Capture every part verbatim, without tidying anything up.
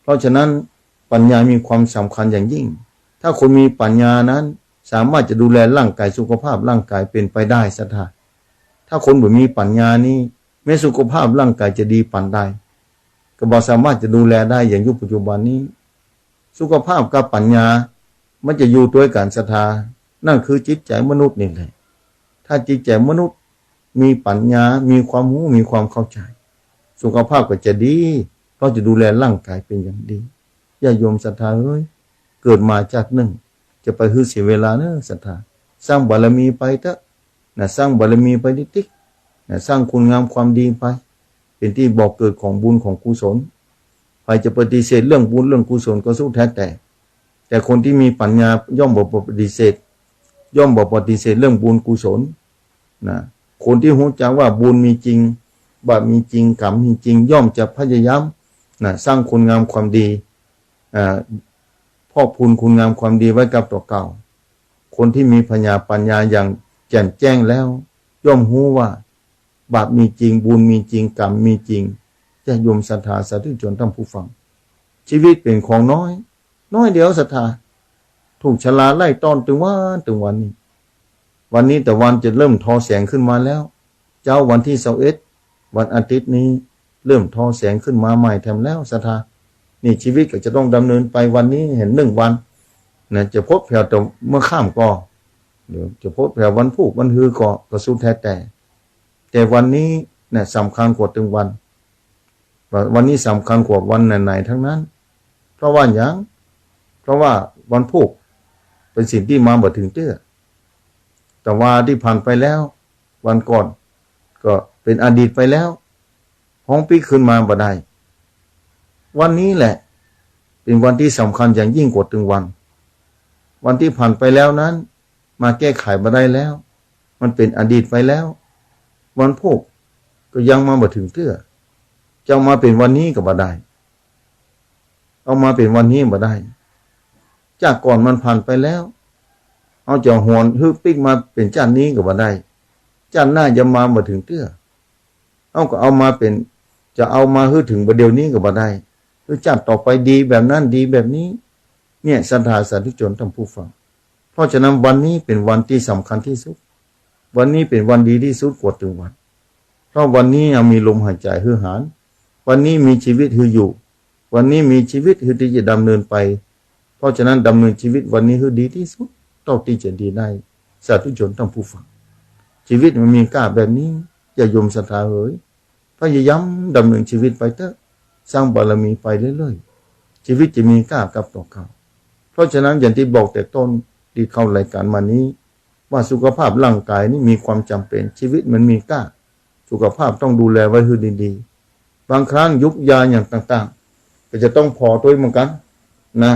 เพราะฉะนั้นปั๋ญญามีความสำคัญอย่างยิ่ง ถ้าคนมีปั๋ญญานั้นสามารถจะดูแลร่างก๋าย สุขภาพร่างก๋ายเป๋นไปได้ ศรัทธา ถ้าคนบ่มีปั๋ญญานี้ แม้สุขภาพร่างก๋ายจะดีปานใด ก็บ่สามารถจะดูแลได้อย่างยุคปัจจุบันนี้ สุขภาพกับปั๋ญญามันจะอยู่ตวยกั๋น ศรัทธา นั่นคือจิตใจ๋มนุษย์นี่แหละ ถ้าจิตใจ๋มนุษย์มีปั๋ญญา มีความฮู้ มีความเข้าใจ๋ สุขภาพก็จะดี เพราะจะดูแลร่างก๋ายเป๋นอย่างดี ญาติโยมศรัทธาเอ๋ย เกิดมาจาตินึ่ง จะไปหื้อเสียเวลาเน่อ ศรัทธา สร้างบารมีไปเต๊อะ นะ สร้างบารมีไปติ๊กๆ นะ สร้างคุณงามความดีไป เป๋นตี้บ่อเกิดของบุญของกุศล ใผจะปฏิเสธเรื่องบุญเรื่องกุศลก็สุดแท้แต่ แต่คนตี้มีปั๋ญญาย่อมบ่ปฏิเสธ ย่อมบ่ปฏิเสธเรื่องบุญกุศล นะ คนตี้ฮู้จักว่าบุญมีจริง บาปมีจริง กรรมมีจริง ย่อมจะพยายาม นะ สร้างคุณงามความดี อ่า พอกพูนคุณงามความดีไว้กับตั๋วเก่า คนตี้มีปั๋ญญา ปั๋ญญาอย่างแจ่มแจ้งแล้ว ย่อมฮู้ว่าบาปมีจริง บุญมีจริง กรรมมีจริง ญาติโยมศรัทธาสาธุชนท่านผู้ฟัง ชีวิตเป๋นของน้อย น้อยเดียว ศรัทธา ถูกชราไล่ต้อนตึงวันตึงวันนี่ วันนี้ตะวันจะเริ่มทอแสงขึ้นมาแล้ว เจ๊าวันตี้ซาวเอ็ด วันอาทิตย์นี้ เริ่มทอแสงขึ้นมาใหม่แถมแล้ว ศรัทธา นี่ชีวิตก็จะต้องดำเนินไป วันนี้หันนึ่งวัน นะ จะพดแผวแต่เมื่อค่ำก่อ เดี๋ยวจะพดแผววันพูกวันฮือก่อ ก็สุดแท้แต่ แต่วันนี้นะ สำคัญกว่าตึงวัน วันนี้สำคัญกว่าวันไหนๆ ทั้งนั้น เพราะว่าหยัง เพราะว่าวันพูกเป๋นสิ่งตี้มาบ่ถึงเตื้อ ตะวาตี้ผ่านไปแล้ว วันก่อนก็เป๋นอดีตไปแล้ว ฮ้องปิ๊กคืนมาบ่ได้ วันนี้แหละเป๋นวันตี้สำคัญอย่างยิ่งกว่าตึงวัน วันตี้ผ่านไปแล้วนั้น มาแก้ไขบ่ได้แล้ว มันเป๋นอดีตไปแล้ว วันพูกก็ยังมาบ่ถึงเตื้อ จะเอามาเป๋นวันนี้ก็บ่ได้ เอามาเป๋นวันนี้บ่ได้ จากก่อนมันผ่านไปแล้ว เอาจะหวนหื้อปิ๊กมาเป๋นจาตินี้ก็บ่ได้ จาติหน้ายังมาบ่ถึงเตื้อ เอาก็เอามาเป๋น จะเอามาหื้อถึงบ่าเดี่ยวนี้ก็บ่ได้ หื้อจาติต่อไปดีแบบนั้นดีแบบนี้ เนี่ย ศรัทธาสาธุชนท่านผู้ฟัง เพราะฉะนั้นวันนี้เป๋นวันตี้สำคัญตี้สุด วันนี้เป๋นวันดีตี้สุดกว่าตึงวัน เพราะวันนี้ยังมีลมหายใจ๋หื้อหาญ วันนี้มีชีวิตหื้ออยู่ วันนี้มีชีวิตหื้อตี้จะดำเนินไป เพราะฉะนั้นดำเนินชีวิตวันนี้หื้อดีตี้สุด เต้าตี้จะดีได้ สาธุชนท่านผู้ฟัง ชีวิตมันมีก้าแบบนี้ ญาติโยมศรัทธาเอ๋ย พยายามดำเนินชีวิตไปเต๊อะ สร้างบารมีไปเรื่อยๆ ชีวิตจะมีก้ากับตั๋วเก่า เพราะฉะนั้นอย่างตี้บอกแต่ต้นตี้เข้ารายการมานี้ ว่าสุขภาพร่างก๋ายนี่มีความจ๋ำเป๋น ชีวิตมันมีก้า สุขภาพต้องดูแลไว้หื้อดีๆ บางครั้งยุกยาอย่างต่างๆ ก็จะต้องผ่อตวยเหมือนกั๋นนะ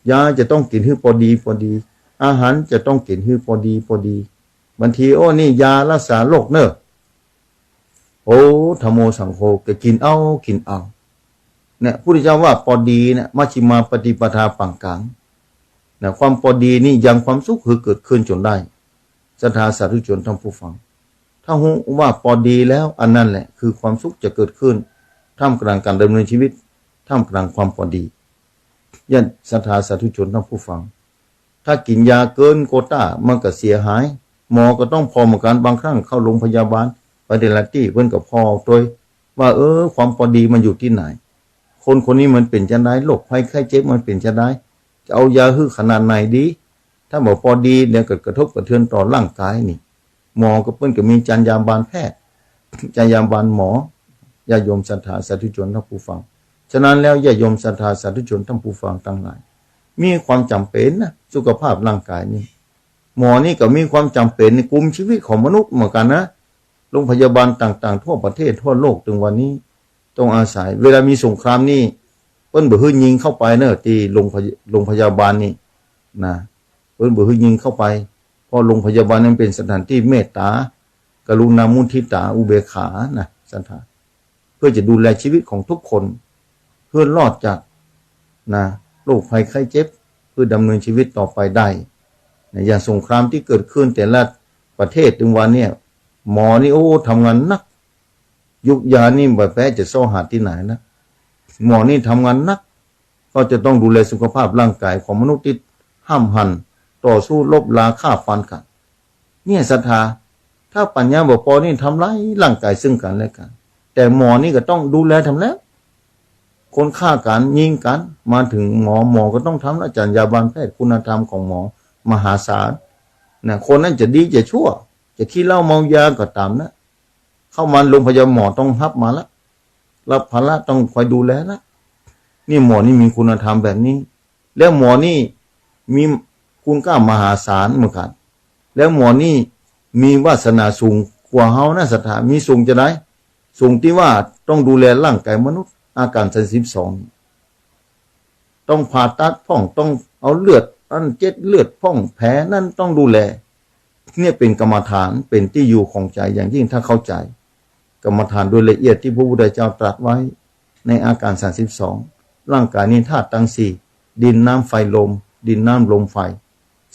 ยาจะต้องกิ๋นหื้อปอดีปอดี อาหารจะต้องกิ๋นหื้อปอดีปอดี บางที โอ้ นี่ยารักษาโรคเน่อ โอ้ ธัมโมสังโฆ ก็กิ๋นเอากิ๋นเอา เนี่ย พุทธเจ้าว่าปอดีเนี่ย มัชฌิมาปฏิปทา ป๋างก๋าง นะ ความปอดีนี่ยังความสุขหื้อเกิดขึ้นจ๋นได้ ศรัทธาสาธุชนท่านผู้ฟัง ถ้าฮู้ว่าปอดีแล้ว อันนั้นแหละคือความสุขจะเกิดขึ้น ท่ามกลางก๋านดำเนินชีวิต ท่ามกลางความปอดี ญาติศรัทธาสาธุชนท่านผู้ฟัง ถ้ากิ๋นยาเกินโควต้า มันก็เสียหาย หมอก็ต้องผ่อเหมือนกั๋น บางครั้งเข้าโรงพยาบาล ไปแต่ละตี้เปิ้นก็ผ่อตวย ว่า เออ ความปอดีมันอยู่ตี้ไหน คนคนนี้มันเป๋นจาใด โรคภัยไข้เจ็บมันเป๋นจาใด จะเอายาหื้อขนาดไหนดี ถ้าบ่ปอดี เดี๋ยวก็กระทบกระเทือนต่อร่างก๋ายนี่ หมอก็เปิ้นก็มีจรรยาบรรณแพทย์ จรรยาบรรณหมอ ญาติโยมศรัทธาสาธุชนท่านผู้ฟัง ฉะนั้นแล้วญาติโยมศรัทธาสาธุชนท่านผู้ฟังตังหลาย มีความจ๋ำเป๋นนะ สุขภาพร่างก๋ายนี่ หมอนี่ก็มีความจ๋ำเป๋นในกุมชีวิตของมนุษย์เหมือนกั๋นนะ โรงพยาบาลต่างๆ ทั่วประเทศทั่วโลกตึงวันนี้ ต้องอาศัย เวลามีสงครามนี่ เปิ้นบ่หื้อยิงเข้าไปเน่อ ตี้โรงพย- โรงพยาบาลนี่นะ เปิ้นบ่หื้อยิงเข้าไป เพราะโรงพยาบาลนั้นเป๋นสถานตี้เมตต๋า กรุณา มุทิตา อุเบกขานะ ศรัทธา เพื่อจะดูแลชีวิตของทุกคน เพื่อรอดจาก นะ โรคภัยไข้เจ็บ เพื่อดำเนินชีวิตต่อไปได้ นะ อย่างสงครามตี้เกิดขึ้นแต่ละประเทศตึงวันเนี่ย หมอนี่ โอ้ ทำงานหนัก ยุกยานี่บ่แป๊จะเซาะหาตี้ไหนนะ หมอนี่ทำงานหนัก ก็จะต้องดูแลสุขภาพร่างกายของมนุษย์ตี้ห้ำหั่นต่อสู้รบราฆ่าฟันกั๋น เนี่ยศรัทธา ถ้าปั๋ญญาบ่ปอนี่ทำลายร่างกายซึ่งกั๋นและกั๋น แต่หมอนี่ก็ต้องดูแลทำแล้ว คนฆ่ากั๋นยิงกั๋น มาเถิงหมอ หมอก็ต้องทำละ จรรยาบรรณแพทย์ คุณธรรมของหมอมหาศาลนะ คนนั้นจะดีจะชั่ว จะขี้เหล้าเมายาก็ต๋ามนะ เข้ามาโรงพยาบาลหมอต้องฮับมาละ รับภาระต้องคอยดูแลละ นี่หมอนี่มีคุณธรรมแบบนี้ แล้วหมอนี่มีคุณค่ามหาศาลเหมือนกั๋น แล้วหมอนี่มีวาสนาสูงกว่าเฮานะศรัทธา มีสูงจาใด สูงตี้ว่าต้องดูแลร่างกายมนุษย์ อาก๋านสามสิบสอง ต้องผ่าตัดพ่อง ต้องเอาเลือดอันเจ็ดเลือดพ่อง แผลนั้นต้องดูแล เนี่ยเป๋นกรรมฐาน เป๋นตี้อยู่ของใจ๋อย่างยิ่ง ถ้าเข้าใจ๋กรรมฐานโดยละเอียดตี้พระพุทธเจ้าตรัสไว้ในอาก๋านสามสิบสอง ร่างกายนี่ธาตุตังสี่ ดินน้ำไฟลม ดินน้ำลมไฟ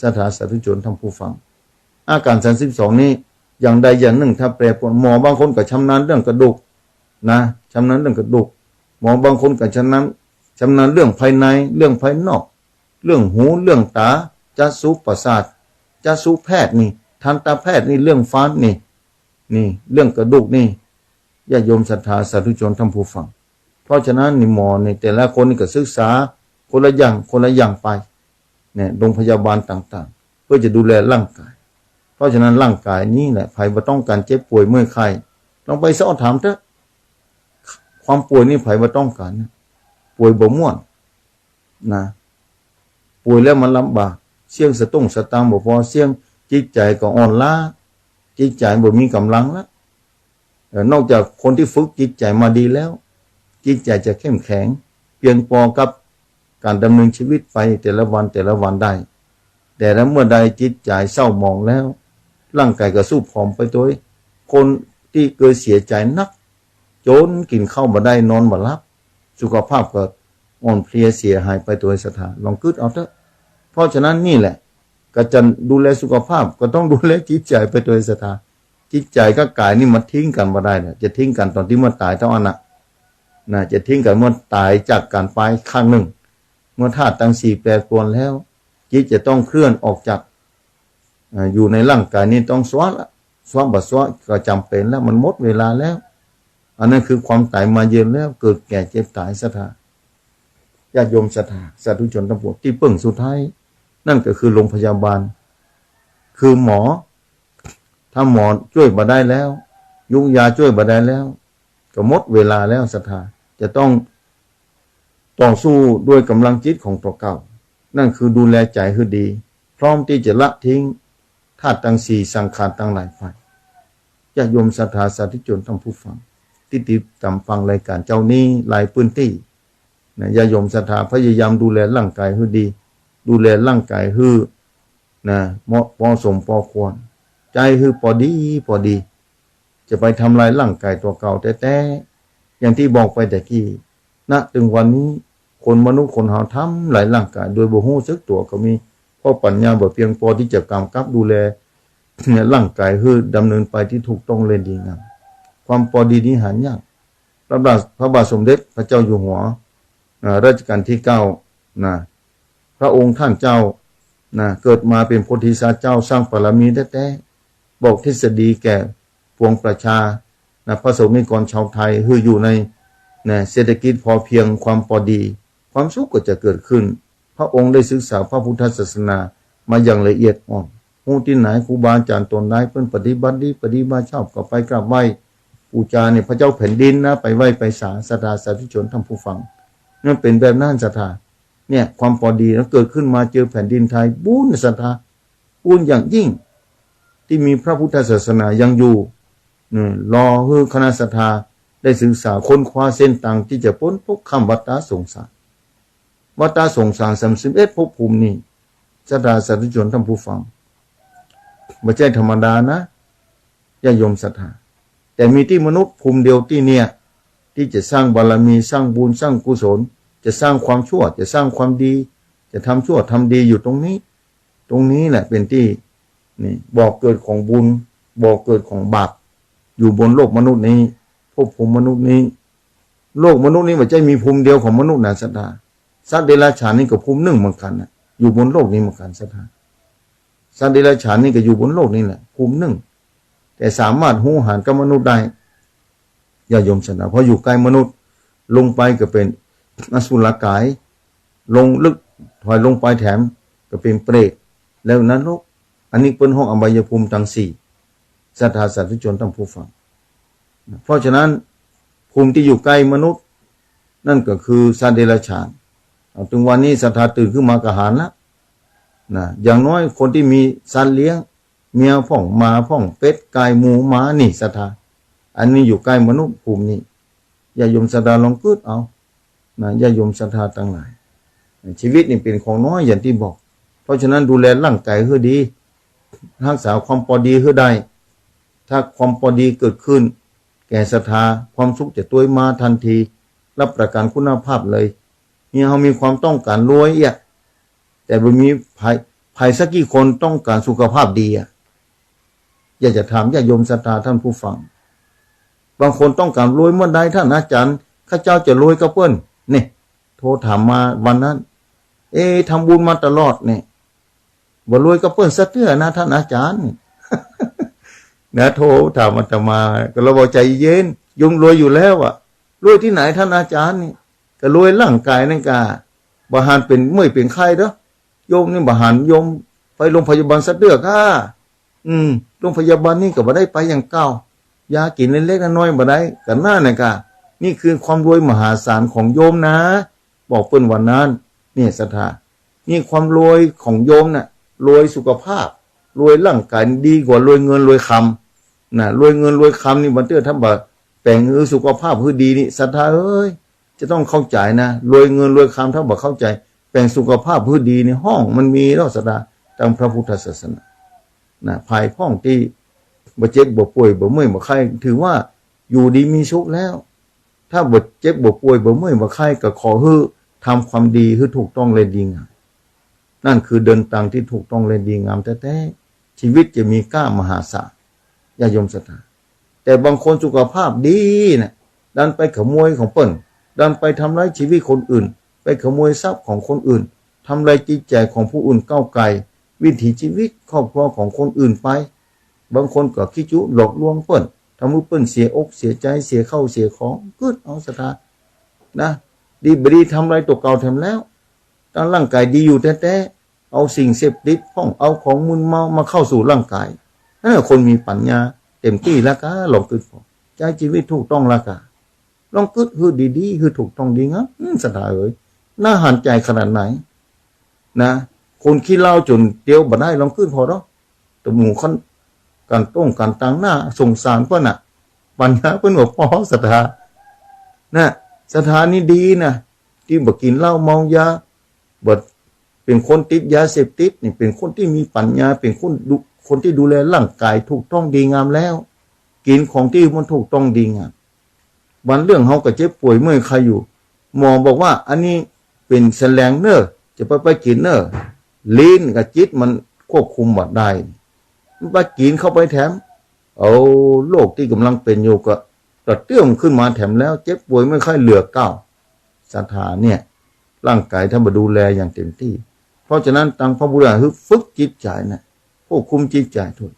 ศรัทธาสาธุชนท่านผู้ฟัง อาก๋านสามสิบสองนี้ อย่างใดอย่างนึ่งถ้าแปรปรวน หมอบางคนก็ชำนาญเรื่องกระดูกนะ ชำนาญเรื่องกระดูก หมอบางคนก็ชำนาญ ชำนาญเรื่องภายใน เรื่องภายนอก เรื่องหู เรื่องต๋า จักษุประสาท จักษุแพทย์นี่ ทันตแพทย์นี่ เรื่องฟันนี่ นี่ เรื่องกระดูกนี่ ญาติโยมศรัทธาสาธุชนท่านผู้ฟัง เพราะฉะนั้นนี่หมอนี่แต่ละคนนี่ก็ศึกษาคนละอย่าง คนละอย่างไป เนี่ย โรงพยาบาลต่างๆ เพื่อจะดูแลร่างกาย เพราะฉะนั้นร่างกายนี้แหละ ใผบ่ต้องก๋านเจ็บป่วยเมื่อยไข้ ลองไปสอบถามเต๊อะ ความป่วยนี่ใผบ่ต้องก๋านนะ ป่วยบ่ม่วนนะ ป่วยแล้วมันลำบาก เสี้ยงสตุ้งสตางค์บ่ปอ เสี้ยงจิตใจ๋ก็อ่อนล้า จิตใจ๋บ่มีก๋ำลังละ เอ่อ นอกจากคนตี้ฝึกจิตใจ๋มาดีแล้ว จิตใจ๋จะเข้มแข็ง เพียงปอกับก๋านดำเนินชีวิตไปแต่ละวันแต่ละวันได้ แต่ถ้าเมื่อใดจิตใจ๋เศร้าหมองแล้ว ร่างกายก็ทรุดโทรมไปตวย คนตี้เกยเสียใจ๋นัก จ๋นกิ๋นข้าวบ่ได้ นอนบ่หลับ สุขภาพก็อ่อนเพลียเสียหายไปตวยศรัทธา ลองกึ๊ดเอาเต๊อะ เพราะฉะนั้นนี่แหละ ก็จะดูแลสุขภาพ ก็ต้องดูแลจิตใจ๋ไปตวยศรัทธา จิตใจ๋กับก๋ายนี่มันทิ้งกั๋นบ่ได้นะ จะทิ้งกั๋นต๋อนตี้เมื่อต๋ายเต้าอั้นนะ นะ จะทิ้งกั๋นเมื่อต๋ายจากกั๋นไปข้างนึ่ง เมื่อธาตุตังสี่แปรปรวนแล้ว จิตจะต้องเคลื่อนออกจาก อ่า อยู่ในร่างกายนี้ต้องสวะละ สวะบ่สวะก็จ๋ำเป๋นแล้ว มันหมดเวลาแล้ว อันนั้นคือความต๋ายมาเยือนแล้ว เกิดแก่เจ็บต๋ายศรัทธา ญาติโยมศรัทธา สาธุชนทั้งปวง ตี้เปิ้งสุดท้าย นั่นก็คือโรงพยาบาล คือหมอ ถ้าหมอจ้วยบ่ได้แล้ว ยุกยาจ้วยบ่ได้แล้ว ก็หมดเวลาแล้วศรัทธา จะต้องต่อสู้ด้วยก๋ำลังจิตของตั๋วเก่า นั่นคือดูแลใจ๋หื้อดี พร้อมตี้จะละทิ้งธาตุตังสี่ สังขารตังหลายไป ญาติโยมศรัทธาสาธุชนท่านผู้ฟัง ตี้ติดต๋ามฟังรายก๋านเจ้านี้หลายปื้นตี้นะ ญาติโยมศรัทธาพยายามดูแลร่างกายหื้อดี ดูแลร่างกายหื้อ นะ เหมาะ เหมาะสมปอควร ใจ๊หื้อปอดีปอดี จะไปทำลายร่างกายตั๋วเก่าแต๊ๆ อย่างตี้บอกไปแต่กี้ ณ เถิงวันนี้ คนมนุษย์คนเฮาทำลายร่างกายโดยบ่ฮู้สึกตั๋วก็มี เพราะปัญญาบ่เพียงปอตี้จะก๋ำกับดูแล ร่างกายหื้อดำเนินไปตี้ถูกต้องและดีงาม ความปอดีนี้หายาก พระบาท พระบาทสมเด็จพระเจ้าอยู่หัว นะ รัชกาลตี้เก้า นะ พระองค์ท่านเจ้า นะ เกิดมาเป๋นโพธิสัตว์เจ้า สร้างบารมีแต๊ๆ บอกทฤษฎีแก่ปวงประชา นะ พระสงฆ์นิกรชาวไทย หื้ออยู่ใน นะ เศรษฐกิจพอเพียง ความปอดี ความสุขก็จะเกิดขึ้น พระองค์ได้ศึกษาพระพุทธศาสนามาอย่างละเอียดอ่อน ฮู้ตี้ไหนครูบาอาจ๋ารย์ต๋นใดเปิ้นปฏิบัติดี ปฏิบัติชอบ ก็ไปกราบไหว้ปู๋จาเนี่ย พระเจ้าแผ่นดินนะ ไปไหว้ไปสา ศรัทธาสาธุชนท่านผู้ฟัง นั่นเป๋นแบบนั้นศรัทธา เนี่ย ความปอดีแล้วเกิดขึ้นมาเจอแผ่นดินไทย บุญศรัทธา บุญอย่างยิ่ง ตี้มีพระพุทธศาสนายังอยู่ เนี่ย รอหื้อคณะศรัทธาได้ศึกษาค้นคว้าเส้นตางตี้จะป๊นทุกข์ข้ามวัฏฏะสงสาร วัฏฏะสงสารสามสิบเอ็ดภพภูมินี่ ศรัทธาสาธุชนท่านผู้ฟัง บ่ใจ้ธรรมดานะ ญาติโยมศรัทธา แต่มีตี้มนุษย์ภูมิเดียวตี้เนี่ย ตี้จะสร้างบารมี สร้างบุญ สร้างกุศล จะสร้างความชั่ว จะสร้างความดี จะทำชั่วทำดีอยู่ตรงนี้ ตรงนี้แหละเป๋นตี้ นี่ บ่อเกิดของบุญ บ่อเกิดของบาป อยู่บนโลกมนุษย์นี้ ภพภูมิมนุษย์นี้ โลกมนุษย์นี้บ่ใจ้มีภูมิเดียวของมนุษย์นะศรัทธา สัตว์เดรัจฉานนี่ก็ภูมินึ่งเหมือนกั๋นนะ อยู่บนโลกนี้เหมือนกั๋น ศรัทธา สัตว์เดรัจฉานนี่ก็อยู่บนโลกนี้แหละ ภูมินึ่ง แต่สามารถหุงหารกับมนุษย์ได้ ญาติโยมศรัทธา เพราะอยู่ใก้มนุษย์ ลงไปก็เป๋นอสุรกาย ลงลึกถอยลงไปแถมก็เป๋นเปรต แล้วนรก อันนี้เปิ้นฮ้องอบายภูมิตังสี่ ศรัทธาสาธุชนท่านผู้ฟัง เพราะฉะนั้นภูมิตี้อยู่ใก้มนุษย์ นั่นก็คือสัตว์เดรัจฉาน เอา ตึงวันนี้ศรัทธาตื่นขึ้นมาก็หันละนะ อย่างน้อยคนตี้มีสัตว์เลี้ยง แมวพ่อง หมาพ่อง เป็ด ไก่ หมู หมา นี่ศรัทธา อันนี้อยู่ใก้มนุษย์ภูมินี้ ญาติโยมศรัทธาลองกึ๊ดเอานะ ญาติโยมศรัทธาตังหลาย ชีวิตนี่เป๋นของน้อยอย่างตี้บอก เพราะฉะนั้นดูแลร่างกายหื้อดี ฮักษาความปอดีหื้อได้ ถ้าความปอดีเกิดขึ้นแก่ศรัทธา ความสุขจะตวยมาตันที ฮับประกั๋นคุณภาพเลย เหียเฮามีความต้องก๋านรวยเอี้ย แต่บ่มีใผ ใผสักกี่คนต้องก๋านสุขภาพดีอะ อยากจะถามญาติโยมศรัทธาท่านผู้ฟัง บางคนต้องก๋านรวยเมื่อใด ท่านอาจารย์ ข้าเจ้าจะรวยกับเปิ้น นี่ โทรถามมาวันนั้น เอ๊ะ ทำบุญมาตลอดเนี่ย บ่รวยกับเปิ้นสักเตื้อนะท่านอาจารย์ นะ โทรถามอาตมา ก็เลยบอกใจเย็น โยมรวยอยู่แล้วอะ รวยตี้ไหนท่านอาจารย์นี่ ก็รวยร่างกายนั่นกา บ่หันเป๋นเมื่อยเป๋นไข้เด้อ โยมนี่บ่หันโยมไปโรงพยาบาลสักเตื้อก้า อืม โรงพยาบาลนี่ก็บ่ได้ไปอย่างเก่า ยากิ๋นเล็กๆ น้อยๆ บ่ได้ ก็นั่นน่ะกา นี่คือความรวยมหาศาลของโยมนะ บอกเปิ้นวันนั้น เนี่ยศรัทธา นี่ความรวยของโยมน่ะ รวยสุขภาพ รวยร่างกายดีกว่ารวยเงินรวยคำนะ รวยเงินรวยคำนี่บางเตื้อถ้าบ่แป๋งหื้อสุขภาพหื้อดีนี่ ศรัทธาเอ้ย จะต้องเข้าใจ๋นะ รวยเงินรวยคำถ้าบ่เข้าใจ๋ แป๋งสุขภาพหื้อดีนี่ ห้องมันมีแล้วศรัทธา ตางพระพุทธศาสนา นะ ใผพ่องตี้บ่เจ็บบ่ป่วยบ่เมื่อยบ่ไข้ ถือว่าอยู่ดีมีสุขแล้ว ถ้าบ่เจ็บบ่ป่วยบ่เมื่อยบ่ไข้ ก็ขอหื้อทำความดีหื้อถูกต้องและดีงาม นั่นคือเดินตางตี้ถูกต้องและดีงามแต๊ๆ ชีวิตจะมีก้ามหาศาล ญาติโยมศรัทธา แต่บางคนสุขภาพดีน่ะ ดันไปขโมยของเปิ้น ดันไปทำร้ายชีวิตคนอื่น ไปขโมยทรัพย์ของคนอื่น ทำลายจิตใจ๋ของผู้อื่น ก้าวก่ายวิถีชีวิตครอบครัวของคนอื่นไป บางคนก็คิดจะหลอกลวงเปิ้น ทำหื้อเปิ้นเสียอกเสียใจ๋ เสียข้าวเสียของ กึ๊ดเอาศรัทธา นะ ดีบ่ดีทำลายตั๋วเก่าแถมแล้ว ตางร่างกายดีอยู่แต๊ๆ เอาสิ่งเสพติดพ่อง เอาของมึนเมามาเข้าสู่ร่างกาย เออ คนมีปัญญาเต๋มตี้แล้วกา ลองกึ๊ดผ่อ ใจ๊ชีวิตถูกต้องแล้วกา ลองกึ๊ดหื้อดีๆ หื้อถูกต้องดีงาม อืม ศรัทธาเอ๋ย น่าหันใจ๋ขนาดไหน นะ คนขี้เหล้าจ๋นเตียวบ่ได้ ลองกึ๊ดผ่อเนาะ ตะหมู่คัน ก๋านต้งก๋านตัง น่าสงสารเปิ้นน่ะ ปัญญาเปิ้นบ่ปอ ศรัทธา นะ ศรัทธานี่ดีนะ ตี้บ่กิ๋นเหล้าเมายา บ่เป๋นคนติดยาเสพติดนี่ เป๋นคนตี้มีปัญญา เป๋นคนดู คนตี้ดูแลร่างกายถูกต้องดีงามแล้ว กิ๋นของตี้มันถูกต้องดีงาม บางเรื่องเฮาก็เจ็บป่วยเมื่อยไข้อยู่ หมอบอกว่าอันนี้เป๋นแสลงเน่อ จะไป ไปกิ๋นเน่อ ลิ้นกับจิตมันควบคุมบ่ได้ มันไปกิ๋นเข้าไปแถม เอาโรคตี้ก่ำลังเป๋นอยู่ก็กระเตื้องขึ้นมาแถมแล้ว เจ็บป่วยเมื่อยไข้เหลือเก้า ศรัทธาเนี่ย ร่างกายถ้าบ่ดูแลอย่างเต๋มตี้ เพราะฉะนั้นตางพระพุทธเจ้าหื้อฝึกจิตใจ๋น่ะ ควบคุมจิตใจ๋ถ้วน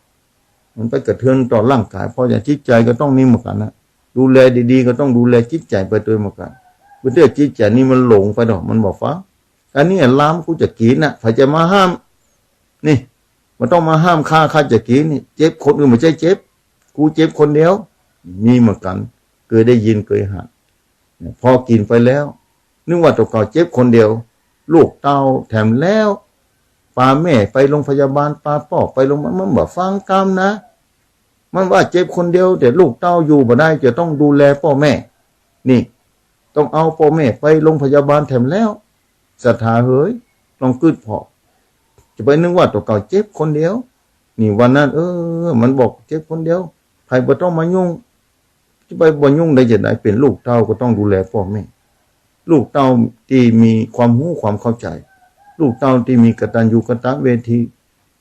มันไปกระเทือนต่อร่างกาย เพราะอย่างจิตใจ๋ก็ต้องนี่เหมือนกั๋นนะ ดูแลดีๆ ก็ต้องดูแลจิตใจ๋ไปตวยเหมือนกั๋น บ่เตื้อจิตใจ๋นี่มันหลงไปดอก มันบ่ฟัง อันนี้ลามกูจะกิ๋นน่ะ ใผจะมาห้าม นี่ บ่ต้องมาห้ามข้า ข้าจะกิ๋นนี่ เจ็บคนอื่นบ่ใจ้เจ็บ กูเจ็บคนเดียว มีเหมือนกั๋น เกยได้ยินเกยหัน เนี่ย พอกิ๋นไปแล้ว นึกว่าตั๋วเก่าเจ็บคนเดียว ลูกเต้าแถมแล้ว ปาแม่ไปโรงพยาบาล ปาป้อไปโรงพยาบาล มันบ่ฟังกำนะ มันว่าเจ็บคนเดียว แต่ลูกเต้าอยู่บ่ได้ จะต้องดูแลป้อแม่ นี่ ต้องเอาป้อแม่ไปโรงพยาบาลแถมแล้ว ศรัทธาเหย ลองกึ๊ดผ่อ จะไปนึกว่าตั๋วเก่าเจ็บคนเดียว นี่วันนั้น เออ มันบอกเจ็บคนเดียว ใผบ่ต้องมายุ่ง จะไปบ่ยุ่งได้จะใด เป๋นลูกเต้าก็ต้องดูแลป้อแม่ ลูกเต้าตี้มีความฮู้ความเข้าใจ๋ ลูกเต้าตี้มีกตัญญูกตเวที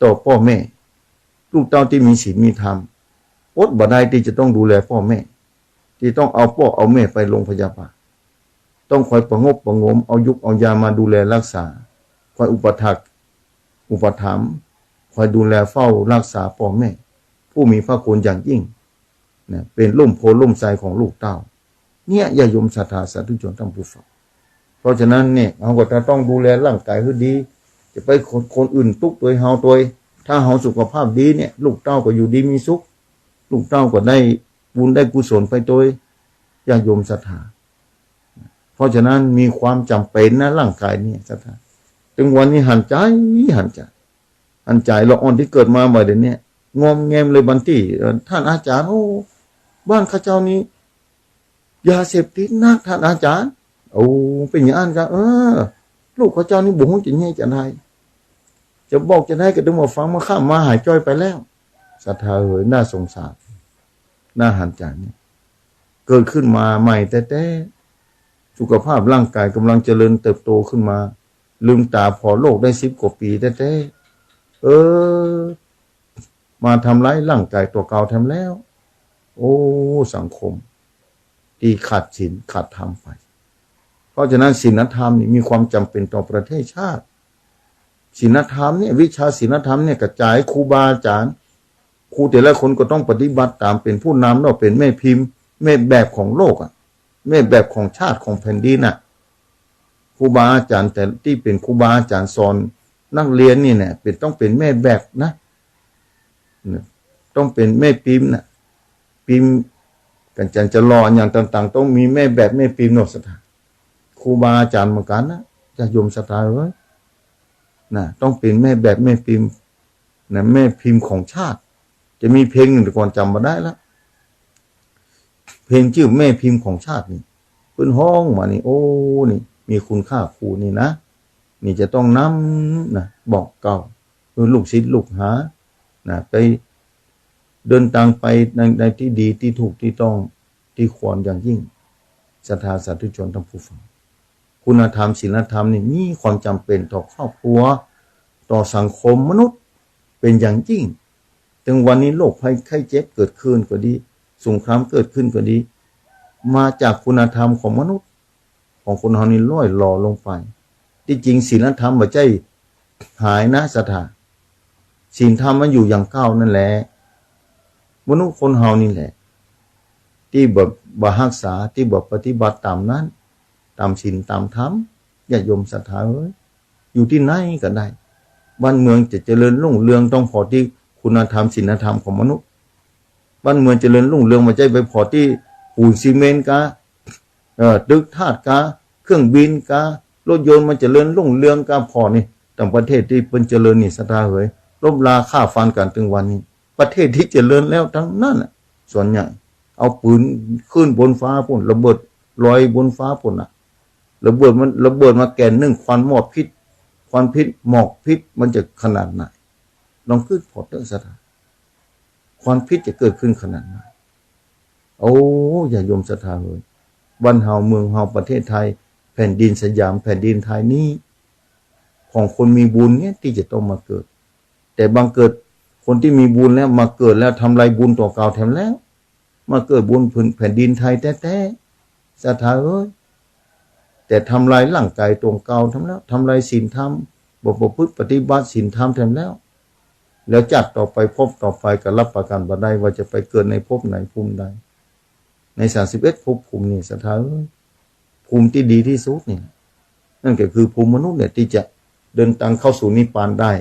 ต่อป้อแม่ ลูกเต้าตี้มีศีลมีธรรม อดบ่ได้ตี้จะต้องดูแลป้อแม่ ตี้ต้องเอาป้อเอาแม่ไปโรงพยาบาล ต้องคอยประงบประหงม เอายุกเอายามาดูแลรักษา คอยอุปถัมภ์ อุปถัมภ์ คอยดูแลเฝ้ารักษาป้อแม่ ผู้มีพระคุณอย่างยิ่ง นะ เป๋นร่มโพธิ์ร่มไทรของลูกเต้า เนี่ย ญาติโยมศรัทธาสาธุชนท่านผู้ฟัง เพราะฉะนั้นเนี่ย เฮาก็จะต้องดูแลร่างกายหื้อดี จะไปคน คนอื่นตุ๊กข์ตวยเฮาตวย ถ้าเฮาสุขภาพดีเนี่ย ลูกเต้าก็อยู่ดีมีสุข ลูกเต้าก็ได้บุญได้กุศลไปตวย ญาติโยมศรัทธา เพราะฉะนั้นมีความจ๋ำเป๋นนะ ร่างกายเนี่ยศรัทธา ตึงวันนี้หันใจ๋ หันใจ๋ หันใจ๋ ละอ่อนตี้เกิดมาบ่าเดี่ยวนี้ งอมแงมเลยบางตี้ เอ่อ ท่านอาจ๋ารย์ โอ้ บ้านข้าเจ้านี้ ยาเสพติดนัก ท่านอาจ๋ารย์ โอ้ เป๋นอย่างอั้นกา เออ ลูกข้าเจ้านี้บ่ฮู้จะแน่จะใด จะบอกจะใดก็ตึงมาฟัง เมื่อค่ำมาหายจ้อยไปแล้ว ศรัทธาเอ๋ย น่าสงสาร น่าหันใจ๋เนี่ย เกิดขึ้นมาใหม่แต๊ๆ สุขภาพร่างกายก่ำลังเจริญเติบโตขึ้นมา ลืมต๋าผ่อโลกได้สิบกว่าปี๋แต๊ๆ เออ มาทำร้ายร่างกายตั๋วเก่าแถมแล้ว โอ้ สังคมตี้ขาดศีลขาดธรรมไป เพราะฉะนั้นศีลธรรมนี่มีความจ๋ำเป๋นต่อประเทศชาติ ศีลธรรมเนี่ย วิชาศีลธรรมเนี่ย กระจ๋ายครูบาอาจ๋ารย์ ครูแต่ละคนก็ต้องปฏิบัติต๋าม เป๋นผู้นำเนาะ เป๋นแม่พิมพ์ แม่แบบของโลกอะ แม่แบบของชาติของแผ่นดินน่ะ ครูบาอาจ๋ารย์แต่ตี้เป๋นครูบาอาจ๋ารย์สอนนักเรียนนี่เนี่ย เป๋น ต้องเป๋นแม่แบบนะ เนี่ย ต้องเป๋นแม่พิมพ์น่ะ พิมพ์ ก๋านจะหล่ออย่างต่างๆ ต้องมีแม่แบบแม่พิมพ์เนาะศรัทธา ครูบาอาจ๋ารย์เหมือนกั๋นนะ ญาติโยมศรัทธาเอ๋ย นะ ต้องเป๋นแม่แบบแม่พิมพ์ นะ แม่พิมพ์ของชาติ จะมีเพลงหนึ่งแต่ก่อนจ๋ำบ่ได้ละ เพลงจื้อแม่พิมพ์ของชาตินี่ เปิ้นฮ้องมานี่ โอ้ นี่ มีคุณค่าครูนี่นะ นี่จะต้องนำนะ บอกเกล่าว เออ ลูกศิษย์ลูกหา นะ ไปเดินตางไปใน ในตี้ดี ตี้ถูก ตี้ต้อง ตี้ควรอย่างยิ่ง ศรัทธาสาธุชนท่านผู้ฟัง คุณธรรมศีลธรรมนี่มีความจ๋ำเป๋นต่อครอบครัว ต่อสังคมมนุษย์เป๋นอย่างยิ่ง ตึงวันนี้โรคภัยไข้เจ็บเกิดขึ้นก็ดี สงครามเกิดขึ้นก็ดี มาจากคุณธรรมของมนุษย์ ของคนเฮานี่ล่อยหลอลงไป ตี้จริงศีลธรรมบ่ใจ้หายนะศรัทธา ศีลธรรมมันอยู่อย่างเก่านั่นแหละ มนุษย์คนเฮานี่แหละ ตี้บ่ บ่ฮักษา ตี้บ่ปฏิบัติต๋ามนั้น ต๋ามศีลต๋ามธรรม ญาติโยมศรัทธาเอ๋ย อยู่ตี้ไหนก็ได้ บ้านเมืองจะเจริญรุ่งเรืองต้องผ่อตี้คุณธรรมศีลธรรมของมนุษย์ บ้านเมืองเจริญรุ่งเรืองบ่ใจ้ไปผ่อตี้ปูนซีเมนต์กา เอ่อ ตึกถาดกา เครื่องบินกา รถยนต์มันเจริญรุ่งเรืองกาผ่อนี่ ต่างประเทศตี้เปิ้นเจริญนี่ศรัทธาเอ๋ย รบราฆ่าฟันกั๋นตึงวันนี้ ประเทศตี้เจริญแล้วตังนั้นน่ะ ส่วนใหญ่ เอาปืนขึ้นบนฟ้าปู้น ระเบิดลอยบนฟ้าปู้นน่ะ ระเบิดมัน ระเบิดมาแก่นนึ่ง ควันหมอกพิษ ควันพิษ หมอกพิษมันจะขนาดไหน ลองกึ๊ดผ่อเต๊อะศรัทธา ความพิษจะเกิดขึ้นขนาดไหน โอ้ ญาติโยมศรัทธาเอ๋ย บ้านเฮาเมืองเฮาประเทศไทย แผ่นดินสยามแผ่นดินไทยนี้ ของคนมีบุญเนี่ยตี้จะต้องมาเกิด แต่บังเกิดคนตี้มีบุญแล้วมาเกิดแล้วทำลายบุญตั๋วเก่าแถมแล้ว มาเกิดบนผืนแผ่นดินไทยแต๊ๆ ศรัทธาเอ๋ย แต่ทำลายร่างกายตั๋วเก่าแถมแล้ว ทำลายศีลธรรม บ่ประพฤติปฏิบัติศีลธรรมแถมแล้ว แล้วจาติต่อไปภพต่อไปก็รับประกั๋นบ่ได้ว่าจะไปเกิดในภพไหนภูมิใด ในสามสิบเอ็ดภพภูมินี่ศรัทธาเอ๋ย ภูมิตี้ดีตี้สุดนี่ นั่นก็คือภูมิมนุษย์เนี่ยตี้จะเดินตางเข้าสู่นิพพานได้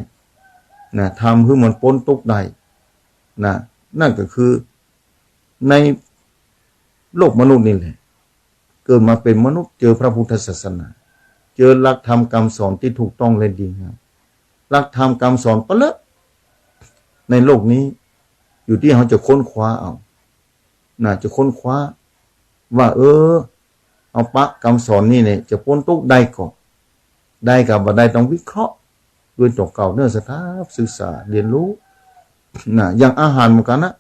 นะ ทำหื้อมันป๊นตุ๊กข์ได้นะ นั่นก็คือในโลกมนุษย์นี่แหละ เกิดมาเป๋นมนุษย์ เจอพระพุทธศาสนา เจอหลักธรรมกำสอนตี้ถูกต้องและดีงาม หลักธรรมกำสอนปะเลอะในโลกนี้ อยู่ตี้เฮาจะค้นคว้าเอา น่าจะค้นคว้าว่า เออ เอาปะกำสอนนี่เนี่ยจะป๊นตุ๊กข์ได้ก่อ ได้กาบ่ได้ต้องวิเคราะห์ด้วยตั๋วเก่าเนาะศรัทธา ศึกษาเรียนรู้ น่ะ อย่างอาหารเหมือนกั๋นนะ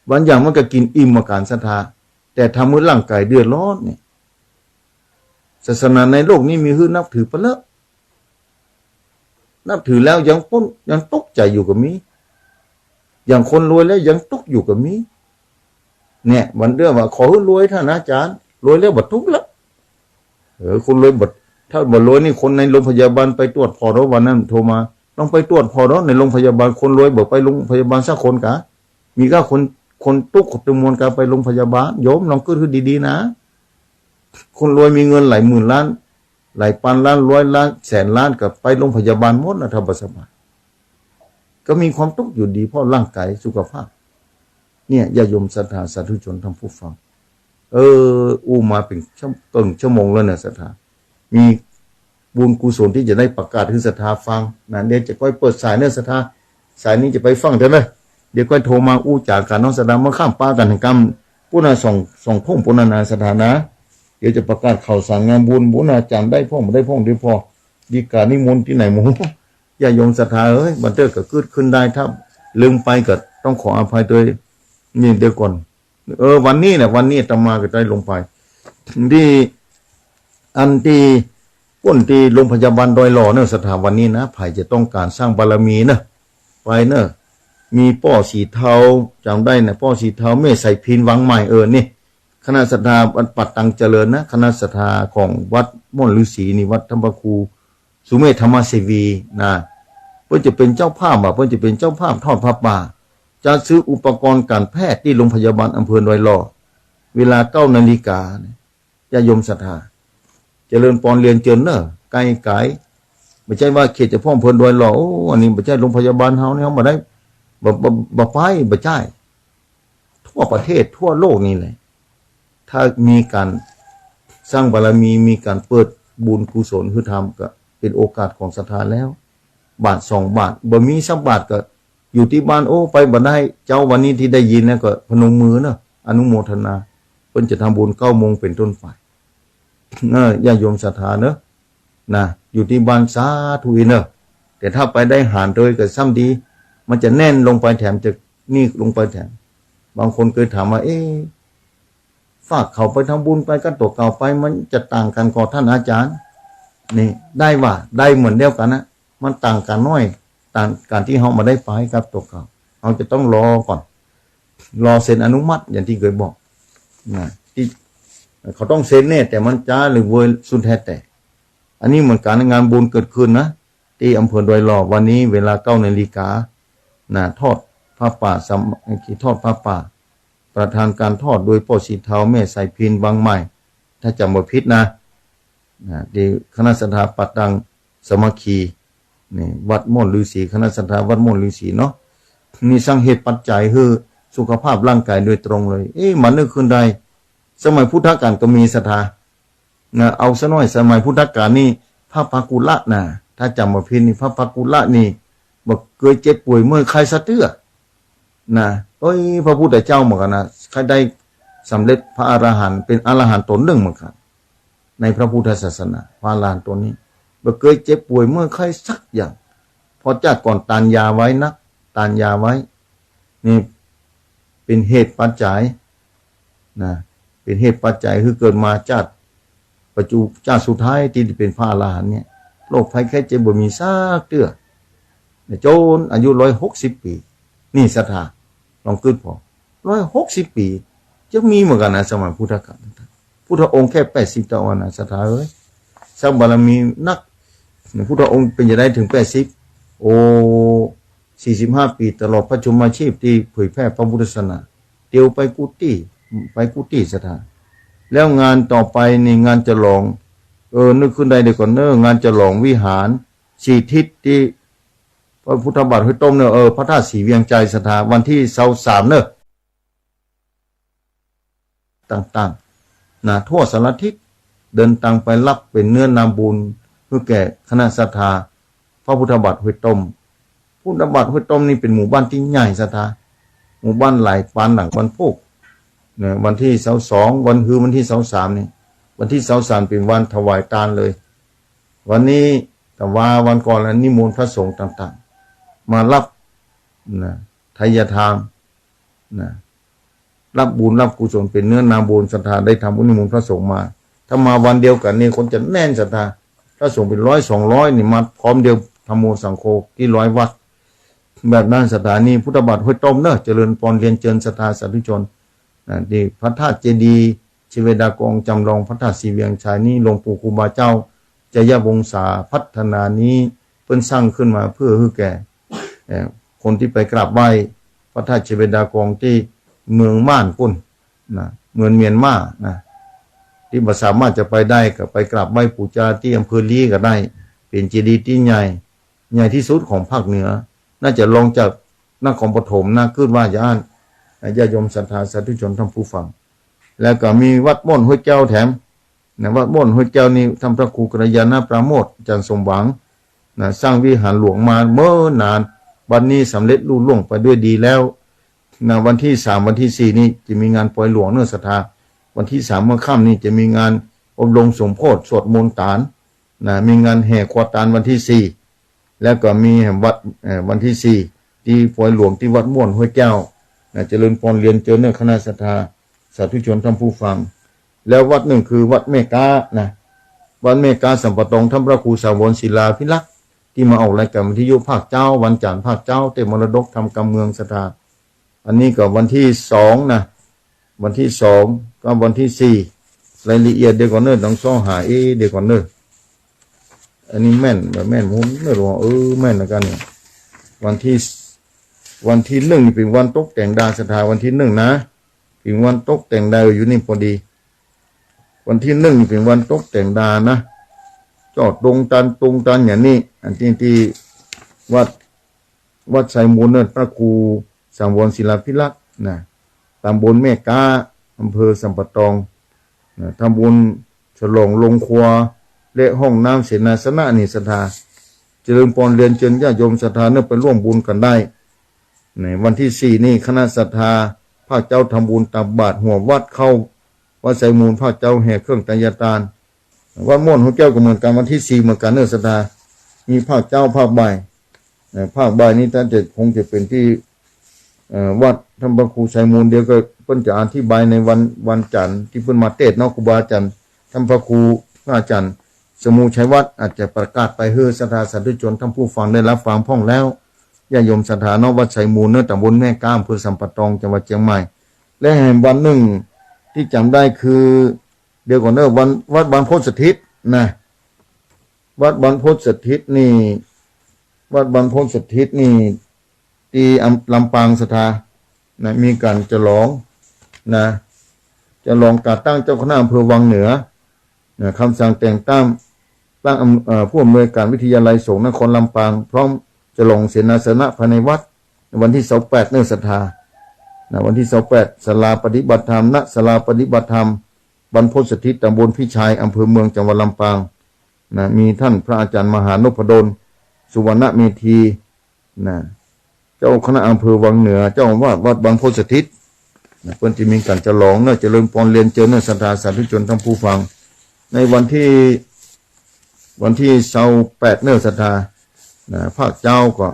บางอย่างมันก็กิ๋นอิ่มเหมือนกั๋นศรัทธา แต่ทำหื้อร่างกายเดือดร้อนเนี่ย ศาสนาในโลกนี้มีหื้อนับถือปะเลอะ นับถือแล้วยังป๊น ยังตุ๊กข์ใจ๋อยู่ก็มี อย่างคนรวยแล้วยังตุ๊กข์อยู่ก็มี เนี่ย บางเตื้อว่า ขอหื้อรวยเถาะนะอาจ๋ารย์ รวยแล้วบ่ตุ๊กข์ละ เออ คนรวยบ่ ถ้าบ่รวยนี่คนในโรงพยาบาลไปตรวจผ่อเถาะ วันนั้นโทรมา ลองไปตรวจผ่อเถาะ ในโรงพยาบาล คนรวยบ่ไปโรงพยาบาลสักคนกา มีก้าคน คนตุ๊กข์คนตะมวลกาไปโรงพยาบาล โยมลองกึ๊ดหื้อดีๆ นะ คนรวยมีเงินหลายหมื่นล้าน หลายปันล้าน ร้อยล้าน แสนล้าน ก็ไปโรงพยาบาลหมดนะ ถ้าบ่สบาย ก็มีความตุ๊กข์อยู่ดี เพราะร่างกายสุขภาพ เนี่ย ญาติโยมศรัทธาสาธุชนท่านผู้ฟัง เออ อู้มาเป๋นชั่ว เกิ่งชั่วโมงแล้วเนี่ยศรัทธา มีบุญกุศลตี้จะได้ประกาศหื้อศรัทธาฟังนะ เดี๋ยวจะก้อยเปิดสายเน่อศรัทธา สายนี้จะไปฟังเถาะเน่อ เดี๋ยวก้อยโทรมาอู้จ๋ากั๋นเนาะศรัทธา เมื่อค่ำปะกั๋นถึงกำปู้นนะ สอง สองทุ่มปู้นนะนะศรัทธานะ เดี๋ยวจะประกาศข่าวสารงานบุญ บุญอาจารย์ได้พ่องบ่ได้พ่อง เดี๋ยวผ่อดีกานิมนต์ตี้ไหนหมู่ ญาติโยมศรัทธาเอ้ย บางเตื้อก็กึ๊ดขึ้นได้ ถ้าลืมไปก็ต้องขออภัยโดย นี่เดี๋ยวก่อน เออ วันนี้แหละ วันนี้อาตมาก็ได้ลงไป ตี้ อันตี้ป้นตี้โรงพยาบาลดอยหล่อเน่อศรัทธา วันนี้นะ ใผจะต้องก๋านสร้างบารมีเน่อ ไปเน่อ มีป้อสีเทา จ๋ำได้นะ ป้อสีเทา แม่สายพิณ วังใหม่ เออ นี่ คณะศรัทธาวัดป่าตังเจริญนะ คณะศรัทธาของวัดม่อนฤๅษีนี่ วัดธรรมครู สุเมธธรรมเสวีนะ เปิ้นจะเป๋นเจ้าภาพอะ เปิ้นจะเป๋นเจ้าภาพทอดผ้าป่า จัดซื้ออุปกรณ์ก๋านแพทย์ตี้โรงพยาบาลอำเภอดอยหล่อ เวลาเก้านาฬิกาเนี่ย ญาติโยมศรัทธา เจริญปอนเรียนเจิญเน่อ ไกลๆ บ่ใจ้ว่าเขตเฉพาะอำเภอดอยหล่อ โอ้ อันนี้บ่ใจ้โรงพยาบาลเฮานี่ เฮาบ่ได้ บ่ บ่ บ่ไป บ่ใจ้ ทั่วประเทศทั่วโลกนี่แหละ ถ้ามีก๋านสร้างบารมี มีก๋านเปิดบุญกุศลหื้อทำ ก็เป๋นโอกาสของศรัทธาแล้ว บาทสองบาท บ่มีสักบาทก็อยู่ตี้บ้าน โอ้ ไปบ่ได้ เจ๊าวันนี้ตี้ได้ยินแล้วก็พนมมือเนาะ อนุโมทนา เปิ้นจะทำบุญเก้าโมงเป๋นต้นไป เออ ญาติโยมศรัทธาเนาะ นะ อยู่ตี้บ้านสาธุอีกเนาะ แต่ถ้าไปได้หารโตยก็ซ้ำดี มันจะแน่นลงไปแถม จะนี่ลงไปแถม บางคนเกยถามว่า เอ๊ะ ฝากเขาไปทำบุญไปกับตั๋วเก่าไป มันจะต่างกั๋นก่อท่านอาจารย์ นี่ ได้ว่า ได้เหมือนเดียวกั๋นนะ มันต่างกั๋นน้อย ต่างกั๋นตี้เฮาบ่ได้ไปกับตั๋วเก่า เฮาจะต้องรอก่อน รอเซ็นอนุมัติ อย่างตี้เกยบอกนะ ตี้ เขาต้องเซ็นแน่ แต่มันจ๊าหรือเวยสุดแท้แต่ อันนี้เหมือนกั๋น งานบุญเกิดขึ้นนะ ตี้อำเภอดอยหล่อ วันนี้เวลาเก้านาฬิกานะ ทอดผ้าป่า สามัคคีทอดผ้าป่า ประธานการทอดโดยป้อสีเทา แม่สายพิณ วังใหม่ ถ้าจ๋ำบ่ผิดนะ นะ ตี้คณะศรัทธาป่าตังสามัคคี นี่ วัดม่อนฤๅษี คณะศรัทธาวัดม่อนฤๅษีเนาะ นี่สร้างเหตุปัจจัยหื้อสุขภาพร่างกายโดยตรงเลย เอ๊ะ มานึกขึ้นได้ สมัยพุทธกาลก็มีศรัทธา นะ เอาซะหน่อย สมัยพุทธกาลนี่ พระภักกุละนะ ถ้าจ๋ำบ่ผิดนี่ พระภักกุละนี่ บ่เกยเจ็บป่วยเมื่อยไข้สักเตื้อ นะ เอ้ย พระพุทธเจ้าเหมือนกั๋นนะ ใค่ได้สำเร็จพระอรหันต์ เป๋นอรหันต์ต๋นนึ่งเหมือนกั๋น ในพระพุทธศาสนา พระอรหันต์ต๋นนี้ บ่เกยเจ็บป่วยเมื่อยไข้สักอย่าง เพราะจาติก่อนตานยาไว้นัก ตานยาไว้ นี่เป๋นเหตุปัจจัย นะ เป๋นเหตุปัจจัยหื้อเกิดมาจาติปัจจุ จาติสุดท้ายตี้เป๋นพระอรหันต์เนี่ย โรคภัยไข้เจ็บบ่มีสักเตื้อ เนี่ย จ๋นอายุร้อยหกสิบปี๋ นี่ศรัทธา ลองกึ๊ดผ่อ ร้อยหกสิบปี๋ จะมีเหมือนกั๋นนะ สมัยพุทธกาล พุทธองค์แค่แปดสิบเต้าอั้นนะ ศรัทธาเอ้ย สร้างบารมีนัก พุทธองค์เป๋นจะได้เถิงแปดสิบ โอ้ สี่สิบห้าปี๋ ตลอดพระชนมาชีพตี้เผยแผ่พระพุทธศาสนา เตียวไปกู้ตี้ ไปกู้ตี้ศรัทธา แล้วงานต่อไปนี่งานฉลอง เออ นึกขึ้นได้เดี๋ยวก่อนเนาะ งานฉลองวิหารสี่ทิศตี้พระพุทธบาทห้วยต้มเนาะ เออ พระธาตุศรีเวียงจันทน์ศรัทธา วันตี้ซาวสามเนาะ ต่างๆ นะ ทั่วสารทิศ เดินตางไปฮับเป๋นเนื้อนาบุญ หื้อแก่คณะศรัทธา พระพุทธบาทห้วยต้ม พุทธบาทห้วยต้มนี่เป๋นหมู่บ้านตี้ใหญ่ศรัทธา หมู่บ้านหลายปานหลังวันพูก นะ วันตี้ซาวสอง วันฮือวันตี้ซาวสามนี่ วันตี้ซาวสามเป๋นวันถวายตานเลย วันนี้ แต่ว่าวันก่อนแล้วนิมนต์พระสงฆ์ต่างๆ มาฮับ นะ ไทยทาน นะ ฮับบุญฮับกุศลเป๋นเนื้อนาบุญศรัทธา ได้ทำบุญนิมนต์พระสงฆ์มา ถ้ามาวันเดียวกั๋นนี่คนจะแน่นศรัทธา พระสงฆ์เป๋นร้อยสองร้อยนี่มาพร้อมเดียว ธัมโมสังโฆ กี่ร้อยวัด แบบนั้นศรัทธา นี่พุทธบาทห้วยต้มเนาะ เจริญปอนเรียนเจิญศรัทธาสาธุชน นะ ตี้พระธาตุเจดีย์ ชเวดากองจำลองพระธาตุศรีเวียงชัยนี้ หลวงปู่ครูบาเจ้า ชัยวงศาพัฒนานี้ เปิ้นสร้างขึ้นมาเพื่อหื้อแก่ เอ่อ คนตี้ไปกราบไหว้พระธาตุชเวดากองตี้เมืองม่านปู้นนะ เมืองเมียนมานะ ตี้บ่สามารถจะไปได้ก็ไปกราบไหว้ปู๋จาตี้อำเภอลี้ก็ได้ เป๋นเจดีย์ตี้ใหญ่ ใหญ่ตี้สุดของภาคเหนือ น่าจะรองจากนครปฐมนะ กึ๊ดว่าจะอั้น ญาติโยมศรัทธาสาธุชนท่านผู้ฟัง แล้วก็มีวัดม่วนห้วยแก้วแถมนะ วัดม่วนห้วยแก้วนี่ท่านพระครูกัลยาณปราโมทย์ อาจารย์สมหวังนะ สร้างวิหารหลวงมาเนิ่นนาน บัดนี้สำเร็จลุล่วงไปด้วยดีแล้วนะ วันที่สาม วันที่สี่นี่จะมีงานปอยหลวงเนอะศรัทธา วันที่สามเมื่อค่ำนี่จะมีงานอบรมสมโภชน์ สวดมนต์ตานนะ มีงานแห่ครัวตานวันที่สี่ แล้วก็มีวัด เอ่อ วันที่สี่ ตี้ปอยหลวงตี้วัดม่วนห้วยแก้วนะ เจริญพรเรียนเจิญเนอะคณะศรัทธาสาธุชนท่านผู้ฟัง แล้ววัดนึ่งคือวัดแม่ก๊านะ วัดแม่ก๊าสัมปะตอง ท่านพระครูสาวรศิลาภิรักษ์ ตี้มาออกรายการวิทยุภาคเจ๊า วันจันทร์ภาคเจ๊า เตศน์มรดกธรรมกำเมืองศรัทธา อันนี้ก็วันที่สองนะ วันที่สองกับวันที่สี่ รายละเอียดเดี๋ยวก่อนเนอะ ต้องซ้อหา เอ๊ะ เดี๋ยวก่อนเนอะ อันนี้แม่นบ่แม่น ผมไม่รู้ เออ แม่นแล้วกันเนี่ย วันที่ วันที่หนึ่งนี่เป๋นวันตกแต่งดาศรัทธา วันที่หนึ่งนะ เป๋นวันตกแต่งดาอยู่นี่พอดี วันที่หนึ่งนี่เป๋นวันตกแต่งดานะ จอดตรงตานตรงตานอย่างนี้ อันที่ ตี้วัด วัดไซมูลเนอะ พระครูสังวรศิลาภิรักษ์นะ ตำบลแม่ก๊า อำเภอสัมปะตองนะ ทำบุญฉลองโรงครัว และห้องน้ำเสนาสนะนี่ศรัทธา เจริญพรเรียนเจิญญาติโยมศรัทธาเนอะ ไปร่วมบุญกั๋นได้ ในวันที่สี่นี่คณะศรัทธาภาคเจ๊าทำบุญตักบาตรหัววัดเข้าวัดไซมูล ภาคเจ๊าแห่เครื่องไตรยาตาน วัดม่วนห้วยแก้วก็เหมือนกั๋น วันที่สี่เหมือนกั๋นเนอะศรัทธา มีภาคเจ๊าภาคบ่าย เอ่อ ภาคบ่ายนี้น่าจะคงจะเป๋นตี้ เอ่อ วัดท่านพระครูไซมูล เดี๋ยวก็เปิ้นจะอธิบายในวัน วันจันทร์ตี้เปิ้นมาเตศน์เนาะ ครูบาอาจารย์ ท่านพระครู พระอาจารย์สมูชัยวัฒน์ อาจจะประกาศไปหื้อศรัทธาสาธุชนท่านผู้ฟังได้ฮับฟังพ่องแล้ว ญาติโยมศรัทธาเนาะ วัดไซมูลเนอะ ตำบลแม่ก๊า อำเภอสัมปะตอง จังหวัดเจียงใหม่ และแหมวันนึ่งตี้จ๋ำได้คือ เดี๋ยวก่อนเนอะ วัน วัดบรรพตสถิตนะ วัดบรรพตสถิตนี่ วัดบรรพตสถิตนี่ ตี้อำ ลำปางศรัทธานะ มีก๋านฉลองนะ ฉลองก๋านตั้งเจ้าคณะอำเภอวังเหนือนะ คำสั่งแต่งตั้ง ตั้งอำ เอ่อ ผู้อำนวยการวิทยาลัยสงฆ์นครลำปาง พร้อมฉลองเสนาสนะภายในวัด ในวันที่ซาวแปดเนอะศรัทธานะ วันที่ซาวแปด ศาลาปฏิบัติธรรม ณ ศาลาปฏิบัติธรรมบรรพตสถิต ตำบลพิชัย อำเภอเมือง จังหวัดลำปางนะ มีท่านพระอาจารย์มหานพดล สุวรรณเมธี นะ เจ้าคณะอำเภอวังเหนือ เจ้าอาวาสวัดบรรพตสถิตนะ เปิ้นจะมีก๋านฉลองเนอะ เจริญพรเรียนเจิญเนอะศรัทธาสาธุชนท่านผู้ฟัง ในวันที่ วันที่ซาวแปดเนอะศรัทธานะ ภาคเจ๊าก็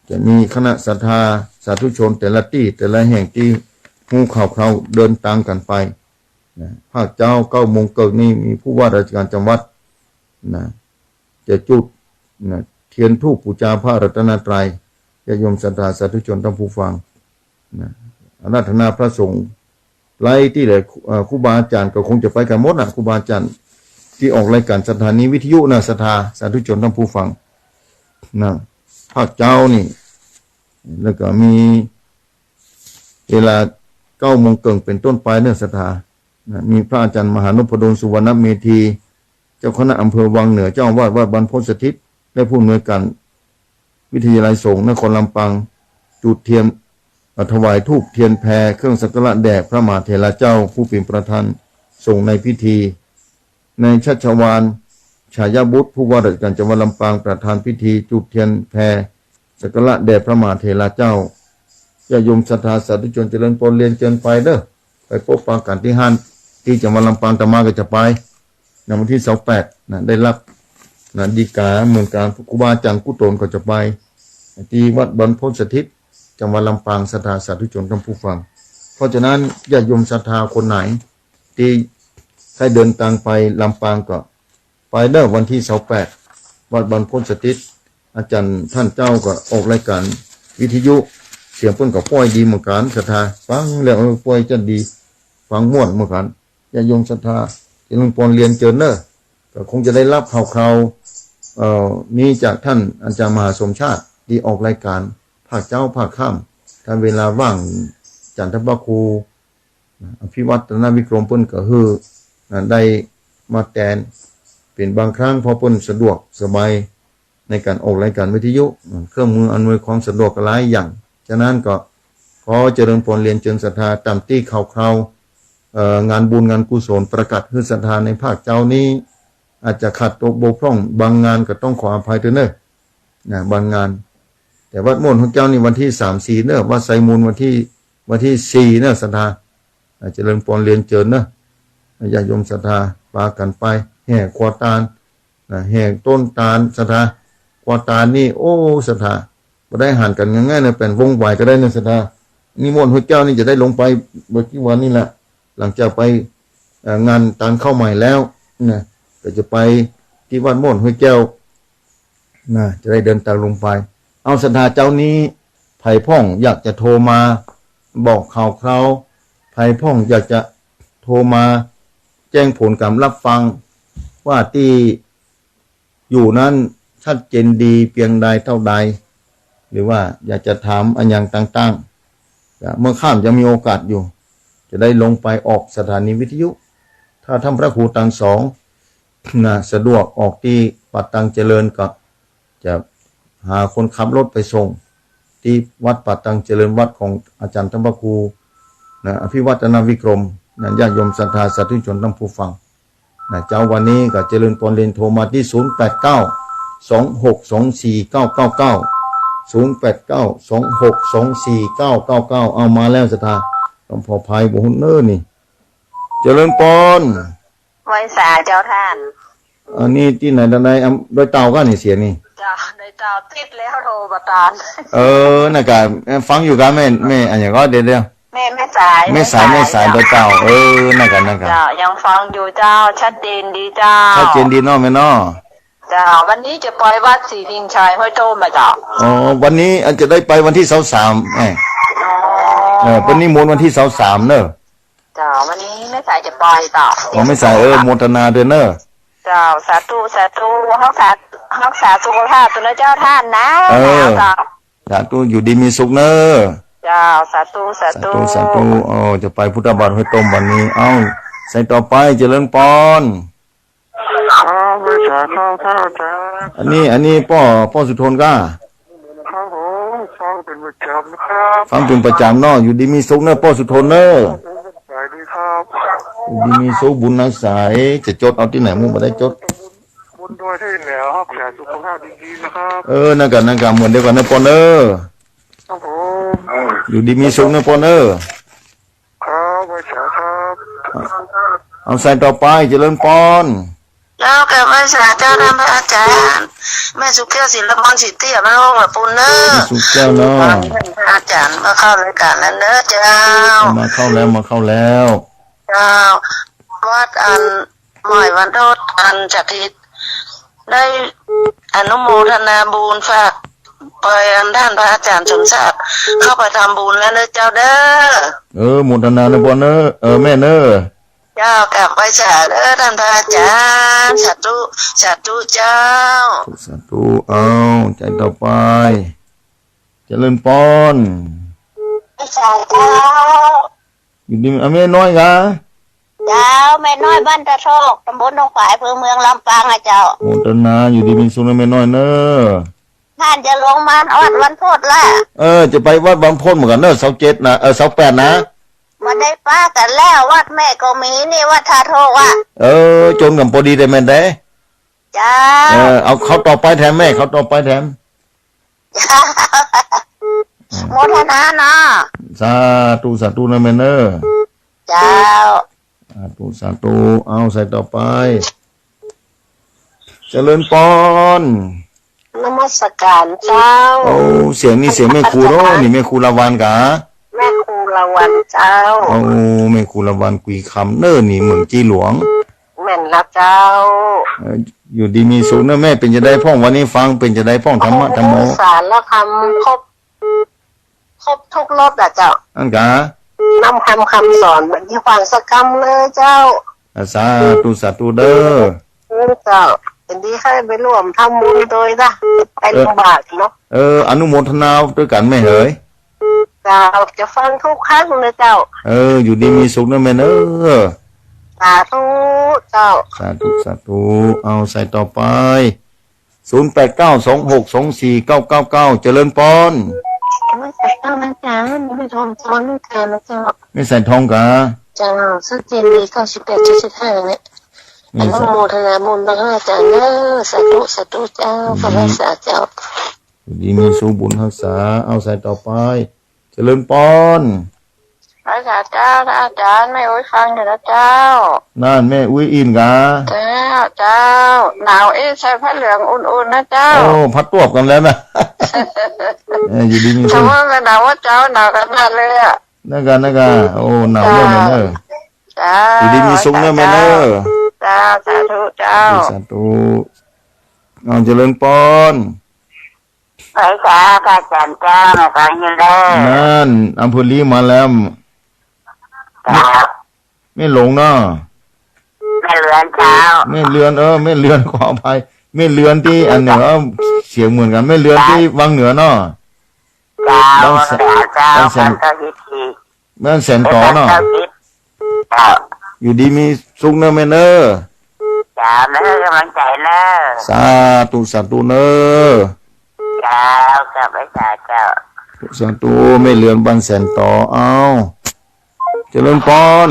จะมีคณะศรัทธาสาธุชนแต่ละตี้แต่ละแห่งตี้ฮู้ข่าวคราวเดินตางกั๋นไปนะ ภาคเจ๊าเก้าโมงเกิ่งนี่มีผู้ว่าราชการจังหวัดนะ จะจุดนะ เทียนธูปปู๋จาพระรัตนตรัย ญาติโยมศรัทธาสาธุชนท่านผู้ฟังนะ อาราธนาพระสงฆ์ ไลตี้แหละ เอ่อ ครูบาอาจารย์ก็คงจะไปกั๋นหมดนะ ครูบาอาจารย์ตี้ออกรายการสถานีวิทยุนะ ศรัทธาสาธุชนท่านผู้ฟังนะ ภาคเจ๊านี่ แล้วก็มีเวลาเก้าโมงเกิ่งเป๋นต้นไปเนอะศรัทธานะ มีพระอาจารย์มหานพดล สุวรรณเมธี เจ้าคณะอำเภอวังเหนือ เจ้าอาวาสวัดบรรพตสถิต และผู้อำนวยการวิทยาลัยสงฆ์นครลำปาง จุดเทียน เอ่อ ถวายธูปเทียนแพ เครื่องสักการะแด่พระมหาเถระเจ้า ผู้เป๋นประธานสงฆ์ในพิธี นายชัชวาล ฉายบุตร ผู้ว่าราชการจังหวัดลำปาง ประธานพิธีจุดเทียนแพ สักการะแด่พระมหาเถระเจ้า ญาติโยมศรัทธาสาธุชนเจริญพรเรียนเจิญไปเด้อ ไปปะกั๋นตี้หั้น ตี้จังหวัดลำปาง อาตมาก็จะไป นะ วันที่ซาวแปดนะ ได้ฮับนะ ดีก๋าเหมือนกั๋น ครูบาอาจารย์กู้ตนก็จะไป ตี้วัดบรรพตสถิต จังหวัดลำปาง ศรัทธาสาธุชนท่านผู้ฟัง เพราะฉะนั้นญาติโยมศรัทธาคนไหนตี้ใค่เดินตางไปลำปางก็ไปเด้อ วันที่ซาวแปด วัดบรรพตสถิต อาจารย์ท่านเจ้าก็ออกรายการวิทยุ เสียงเปิ้นก็ป้อยดีเหมือนกั๋น ศรัทธาฟังแล้ว เออ ป้อยจะดี ฟังม่วนเหมือนกั๋น ญาติโยมศรัทธา เจริญปอนเรียนเจิญเน่อ ก็คงจะได้ฮับข่าวคราว เอ่อ นี้จากต้านอาจ๋ารย์มหาสมชาติ ตี้ออกรายก๋านภาคเจ๊าภาคค่ำ ถ้าเวลาว่าง อาจ๋ารย์ต้านพระครู อภิวัฒนวิกรมเปิ้นก็หื้อ อ่า ได้มาแตน เป๋นบางครั้ง เพราะเปิ้นสะดวกสบายในก๋านออกรายก๋านวิทยุ อืม เครื่องมืออำนวยความสะดวกก็หลายอย่าง ฉะนั้นก็ขอเจริญปอนเรียนเจิญศรัทธา ต๋ามตี้ข่าวคราว เอ่อ งานบุญงานกุศลประกาศหื้อศรัทธาในภาคเจ๊านี้ อาจจะขาดตกบกพร่องบางงานก็ต้องขออภัยตวยเน่อ นะ บางงาน แต่วัดม่วนห้วยแก้วนี่วันตี้สามสี่เน่อ วัดไซมูลวันตี้ วันตี้สี่เน่อศรัทธา อ่า เจริญปอนเรียนเจิญเน่อ ญาติโยมศรัทธา ปากั๋นไป แห่ครัวตาล นะ แห่ต้นตาลศรัทธา ครัวตาลนี่ โอ้ ศรัทธา บ่ได้หันกั๋นง่ายๆ นะ เป๋นวงไหวก็ได้นะศรัทธา นี่ม่วนห้วยแก้วนี่จะได้ลงไปบ่กี่วันนี่แหละ หลังจากไป เอ่อ งานตาลข้าวใหม่แล้วนะ ก็จะไปตี้วัดม่วนห้วยแก้ว นะ จะได้เดินตางลงไป เอาศรัทธา เจ๊านี้ ใผพ่องอยากจะโทรมาบอกข่าวคราว ใผพ่องอยากจะโทรมาแจ้งผลก๋านฮับฟัง ว่าตี้อยู่นั้นชัดเจนดีเปียงใดเต้าใด หรือว่าอยากจะถามอะหยังต่างๆ ก็เมื่อค่ำยังมีโอกาสอยู่ จะได้ลงไปออกสถานีวิทยุ ถ้าต้านพระครูตังสอง นะ สะดวกออกตี้ป่าตังเจริญก็จะหาคนขับรถไปส่งตี้วัดป่าตังเจริญ วัดของอาจ๋ารย์ต้านพระครู นะ อภิวัฒนวิกรม นะ ญาติโยมศรัทธาสาธุชนต้านผู้ฟัง นะ เจ๊าวันนี้ก็เจริญปอนเรียนโทรมาตี้ ศูนย์แปดเก้า สองหกสองสี่เก้าเก้าเก้า ศูนย์แปดเก้า สองหกสองสี่เก้าเก้าเก้า เอามาแล้วศรัทธา ต้องขออภัยบ่ฮู้เน่อนี่ เจริญปอน ไหว้สาเจ้าต้าน อันนี้ตี้ไหนตางใด อำ ดอยเต่าก้านี่เสียงนี่ เจ้า ดอยเต่าติดแล้วโทรบ่ตาน เออ นั่นก่ะ เอ่อ ฟังอยู่ก้าแม่ แม่อะหยังก่อ เดี๋ยวๆ แม่ แม่สาย แม่สาย แม่สาย แม่สาย เจ้า ดอยเต่า เออ นั่นก่ะ นั่นก่ะ เจ้า ยังฟังอยู่เจ้า ชัดเจนดีเจ้า ชัดเจนดีเนาะแม่เนาะ เจ้า วันนี้จะไปวัดศรีพิงชัยห้วยต้มอะเจ้า อ๋อ วันนี้อาจจะได้ไปวันตี้ซาวสาม แม่ อ๋อ เออ วันนี้มนต์วันตี้ซาวสามเน่อ เจ้า วันนี้แม่สายจะไปเจ้า อ๋อ แม่สาย เออ โมทนาตวยเน่อ เจ้า สาธุ สาธุ ฮักษา ฮักษาสุขภาพตวยนะเจ้าต้านนะ เออ เจ้า สาธุ อยู่ดีมีสุขเน่อ เจ้า สาธุ สาธุ สาธุ สาธุ โอ้ จะไปพุทธบาทห้วยต้มวันนี้ เอ้า สายต่อไป เจริญปอน ครับ ไหว้สาเจ้าต้านอาจ๋ารย์ อันนี้ อันนี้ป้อ ป้อสุทนก้า ครับผม ฟังเป๋นประจ๋ำนะครับ ฟังเป๋นประจ๋ำเนาะ อยู่ดีมีสุขเน่อ ป้อสุทนเน่อ สวัสดีครับ อยู่ดีมีสุข บุญนาสาย จะจดเอาตี้ไหน มึงบ่ได้จด บุญดอยตี้แหลว ฮักษาสุขภาพดีๆ นะครับ เออ นั่นก่ะ นั่นก่ะ เหมือนเดียวกั๋นเน่อปอนเน่อ ครับผม อยู่ดีมีสุขเน่อปอนเน่อ ครับ ไหว้สาครับ เอาสายต่อไป เจริญปอน เจ้า กราบไหว้สาเจ้าต้านพระอาจ๋ารย์ แม่สุแก้ว ศิลปมนต์ ศรีเตี้ย มาโลกละปูนเน่อ แม่สุแก้วเนาะ พระอาจ๋ารย์มาเข้ารายก๋านแล้วเน่อเจ้า มาเข้าแล้ว มาเข้าแล้ว เจ้า วัดอัน หมายวันโทษอันจักริด ได้อนุโมทนาบุญฝากไปอันต้านพระอาจ๋ารย์สมศักดิ์ เข้าไปทำบุญแล้วเน่อเจ้าเด้อ เออ โมทนาเน่อปอนเน่อ เออ แม่เน่อ เจ้า กราบไหว้สาเด้อต้านพระอาจ๋ารย์ สาธุ สาธุเจ้า สาธุ เอา สายต่อไป เจริญปอน สาธุเจ้า อยู่ดี อ่ะ แม่น้อยกา เจ้า แม่น้อยบ้านตะทอก ตำบลดงฝาย อำเภอเมืองลำปางอะเจ้า โมทนา อยู่ดีมีสุขเน่อแม่น้อยเน่อ ต้านจะลงมาวัดวันพุธละ เออ จะไปวัดวันพุธเหมือนกั๋นเน่อ ซาวเจ็ดนะ เออ ซาวแปดนะ บ่ได้ปากั๋นแล้ว วัดแม่ก็มีนี่ วัดตะทอกอะ เออ จนกั๋นปอดีแต๊แม่นแต๊ เจ้า เออ เอาเข้าต่อไปแถมแม่ เข้าต่อไปแถม เจ้า โมทนาเนาะ สาธุ สาธุเน่อแม่เน่อ เจ้า สาธุ สาธุ เอาสายต่อไป เจริญปอน นมัสการเจ้า โอ้ เสียงนี่เสียงแม่ครูเนาะ นี่แม่ครูลาวันกา แม่ครูลาวันเจ้า โอ้ แม่ครูลาวันกุยคำเน่อ นี่เมืองจี้หลวง แม่นละเจ้า เอ่อ อยู่ดีมีสุขเน่อแม่ เป๋นจะใดพ่องวันนี้ฟัง เป๋นจะใดพ่องธรรมะธรรมโม สารธรรมครบ ครบทุกรสอะเจ้า อั้นกา นำคำ คำสอนแบบนี้ฟังสักกำเลยเจ้า อ่ะ สาธุ สาธุเด้อ เออเจ้า เห็นดีใค่ไปร่วมทำบุญโตยนะ ไป เออ ลำบากเนาะ เออ อนุโมทนาตวยกั๋นแม่เหย เจ้า จะฟังกู้ครั้งเลยเจ้า เออ อยู่ดีมีสุขนะแม่เนอะ สาธุเจ้า สาธุ สาธุ เอาสายต่อไป ศูนย์แปดเก้า สองหกสองสี่เก้าเก้าเก้า เจริญปอน นมัสก๋านอาจ๋ารย์ แม่ทองสอนลูกแทนนะเจ้า แม่สายทองกา เจ้า ชัดเจนดี เก้าสิบแปด เจ็ดสิบห้า เนี่ย นี่ อนุโมทนาบุญกับอาจ๋ารย์เนอะ สาธุ สาธุเจ้า อืม ขอรักษาเจ้า อยู่ดีมีสุขบุญฮักษา เอาสายต่อไป เจริญปอน ฮักษาเจ้า อาจ๋ารย์ แม่อุ๊ยฟังอยู่นะเจ้า นั่น แม่อุ๊ยอินกา เจ้า เจ้า หนาวเอ๊ะ ใส่ผ้าเหลืองอุ่นๆ นะเจ้า โอ้ พัดตวบกั๋นแล้วนะ เออ อยู่ดีมีสุข แต่ว่ามันหนาวว่าเจ้า หนาวขนาดเลยอะ นั่นกา นั่นกา โอ้ หนาวเนอะ เจ้า แม่เนอะ เจ้า อยู่ดีมีสุขเนอะแม่เนอะ เจ้า สาธุเจ้า สาธุ เอาเจริญปอน ไหวสา พระอาจ๋ารย์เจ้า แม่ฟังอยู่เด้อ นั่น อำเภอลีมาแล้ว เจ้า แม่หลงเนาะ แม่เหลือนเจ้า แม่เหลือน เออ แม่เหลือน ขออภัย แม่เหลือนตี้อันเหนือ เสียงเหมือนกั๋น แม่เหลือนตี้วังเหนือเนาะ เจ้า วังแสน วังเหนือเจ้า วังแสน บ้านเก้าสิบสี่ บ้านแสนต๋อเนาะ เก้าสิบ เจ้า อยู่ดีมีสุขเนอะแม่เนอะ เจ้า แม่ให้ก๋ำลังใจ๋เนอะ สาธุ สาธุเนอะ เจ้า เจ้า ไหวสาเจ้า สาธุ แม่เหลือนบ้านแสนต๋อ เอา เจริญปอน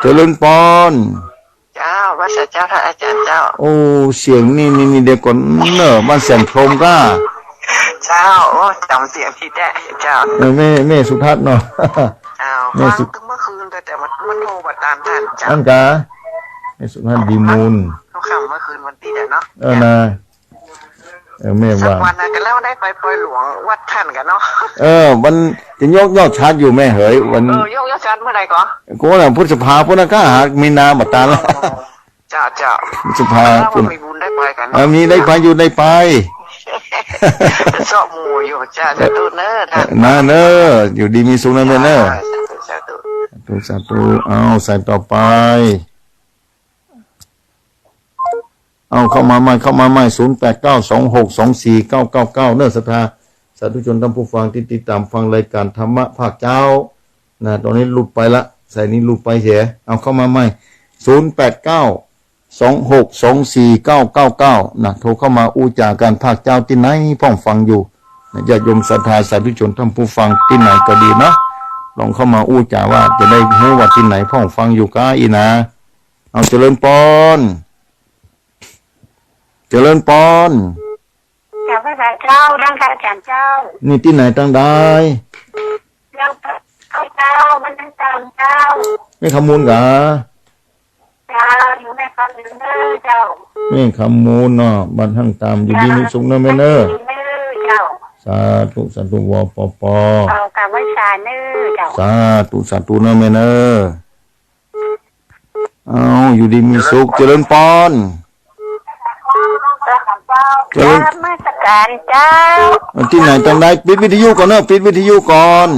เจริญปอน เจ้า ไหวสาเจ้า พระอาจ๋ารย์เจ้า โอ้ เสียงนี่ นี่ นี่ เดี๋ยวก่อนเนอะ บ้านแสนพรหมก้า เจ้า โอ้ จ๋ำเสียงผิดแต๊เจ้า เออ แม่ แม่สุทัศน์เนาะ เจ้า แม่สุ ฟังตึงเมื่อคืน แต่ แต่มัน มันโทรบ่ตันต้านเจ้า อั้นกา แม่สุทัศน์ดีมูล เขาค่ำเมื่อคืนวันตี้เดียวเนาะ เออ นะ เออ แม่ว่า สักวันนะ ก็แล้วได้ไปปอยหลวงวัดต้านกั๋นเนาะ เออ วันจะยกยอดชาร์จอยู่แม่เหย วัน เออ ยกยอดชาร์จเมื่อไหร่ก่อ ก็น่ะ พฤษภา พุ้นน่ะ ก็หามีนาบ่ตันละ เจ้า เจ้า พฤษภา แล้ว พุ้น มีบุญได้ไปกั๋นเนาะ เออ มีได้ไปอยู่ ได้ไป เซาะหมู่อยู่ เจ้า สาธุเนอะ เออ นะเนอะ อยู่ดีมีสุขนะแม่เนอะ สาธุ สาธุ สาธุ สาธุ เอา สายต่อไป เอาเข้ามาใหม่ เข้ามาใหม่ ศูนย์แปดเก้า สองหกสองสี่เก้าเก้าเก้า เนอะ ศรัทธาสาธุชนท่านผู้ฟังตี้ติดต๋ามฟังรายก๋านธรรมะภาคเจ๊า นะ ต๋อนนี้หลุดไปละ สายนี้หลุดไปเสีย เอาเข้ามาใหม่ ศูนย์แปดเก้า สองหกสองสี่เก้าเก้าเก้า นะ โทรเข้ามาอู้จ๋ากั๋นภาคเจ๊าตี้ไหนพ่องฟังอยู่ นะ ญาติโยมศรัทธาสาธุชนท่านผู้ฟังตี้ไหนก็ดีเนาะ ลองเข้ามาอู้จ๋าว่าจะได้ฮู้ว่าตี้ไหนพ่องฟังอยู่ก้าอี้นะ เอา เจริญปอน เจริญปอน กราบไหว้สาเจ้า ดังพระอาจ๋ารย์เจ้า นี่ตี้ไหนตังใด เจ้า เจ้า บ้านต้นตาลเจ้า แม่คำมูลกา เจ้า อยู่แม่คำมูลเนอะเจ้า แม่คำมูลเนาะ บ้านต้นตาล อยู่ดีมีสุขเนอะแม่เนอะ เจ้า สาธุ สาธุ ว ป ป เอากราบไหว้สาเนอะเจ้า สาธุ สาธุเนอะแม่เนอะ เอา อยู่ดีมีสุข เจริญปอน เจริญ นมัสก๋านเจ้า ตี้ไหนตังใด ปิดวิทยุก่อนเนอะ ปิดวิทยุก่อน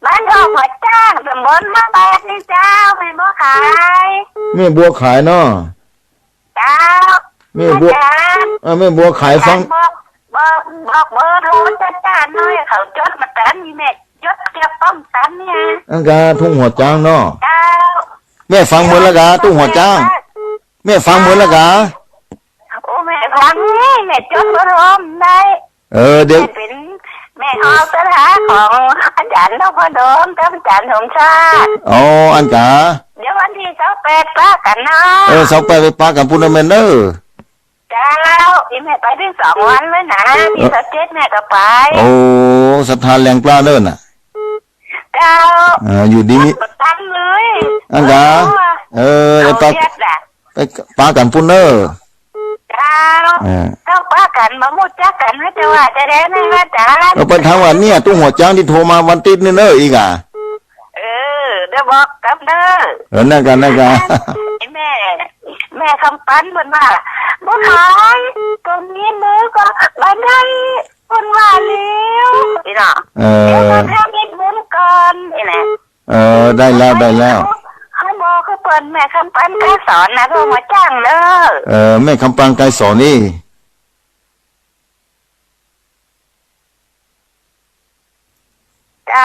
บ้านท่อหัวจ๊าง ต๋ำบลมาบาดนี่เจ้า แม่บัวขาย แม่บัวขายเนาะ เจ้า แม่บัว อาจ๋ารย์ เออ แม่บัวขายฟัง บอก บอก บอกเบอร์โทรจ้าๆ หน่อย เขาจดบ่ตัน แม่จดเก็บป้องตันเนี่ย อั้นกา ทุ่งหัวจ๊างเนาะ เจ้า แม่ฟังหมดแล้วกา ทุ่งหัวจ๊าง แม่ฟังหมดแล้วกา โอ้ แม่ฟังนี่ แม่จดเบอร์โทรได้ เออ เดี๋ยว แม่เป๋น แม่ออกศรัทธาของอาจ๋ารย์นพดลกับอาจ๋ารย์สมชาติ อ๋อ อั้นกา เดี๋ยววันตี้ซาวแปดปะกั๋นเนาะ เออ ซาวแปดไปปะกั๋นปุ้นนะแม่เนอะ เจ้า อีแม่ไปตึงสองวันเลยนะ ตี้ซาวเจ็ดแม่ก็ไป โอ้ ศรัทธาแรงกล้าเนิ่นน่ะ เจ้า เออ อยู่ดีมี บ่ตันเลย อั้นกา เออ เออ ไปปะ เอาเย็ดน่ะ ไปปะกั๋นปุ้นเนอะ เจ้า เออ เจ้าปะกั๋น บ่ฮู้จักกั๋น จะว่าจะได้ไหมว่าจ๋า เออ ไปถามว่าเนี่ย ทุ่งหัวจ๊างตี้โทรมาวันตี้นี่เนอะ อีกอ่ะ เออ เดี๋ยวบอกกำเนอะ เออ นั่นกา นั่นกา แม่ แม่คำปันเปิ้นว่า บัวขาย ต๋อนนี้มือก็บ่ได้ เปิ้นว่าแล้ว นี่เนาะ เออ เดี๋ยวก็ทำอี นี่แหละ เออ ได้แล้ว ได้แล้ว เฮาบอกคือเปิ้น แม่กำปานไกรสอนนะ โทรมาจ้างเน่อ เออ แม่กำปานไกรสอนนี่ เจ้า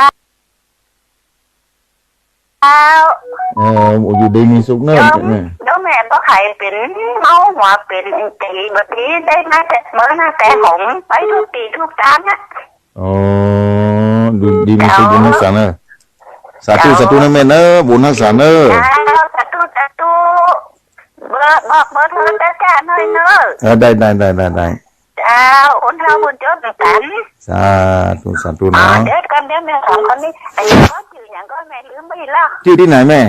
เออ อยู่ดีมีสุขเน่อ เดี๋ยว แม่ เดี๋ยวแม่บ่ใค่เป๋นเมาหัวเป๋นอันตีบ่ดี ได้มาแต่เมินนาแต่หงส์ ไปกู้ตี้กู้ตางอะ อ๋อ อยู่ดีมีสุข เจ้า บุญฮักษาเน่อ สาธุ เจ้า สาธุนะแม่เน่อ บุญฮักษาเน่อ เจ้า สาธุ สาธุ เบอร์ บอกเบอร์โทรจ้าหน่อยเน่อ เออ ได้ ได้ ได้ ได้ ได้ เจ้า คนเฮาบุญจนกัน สาธุ สาธุ อ๋อ นะ เดี๋ยวก่อน เดี๋ยวแม่สองคนนี้ ไอ้หยังก่อ จื้อหยังก่อ แม่ลืมไปแล้ว จื้อตี้ไหนแม่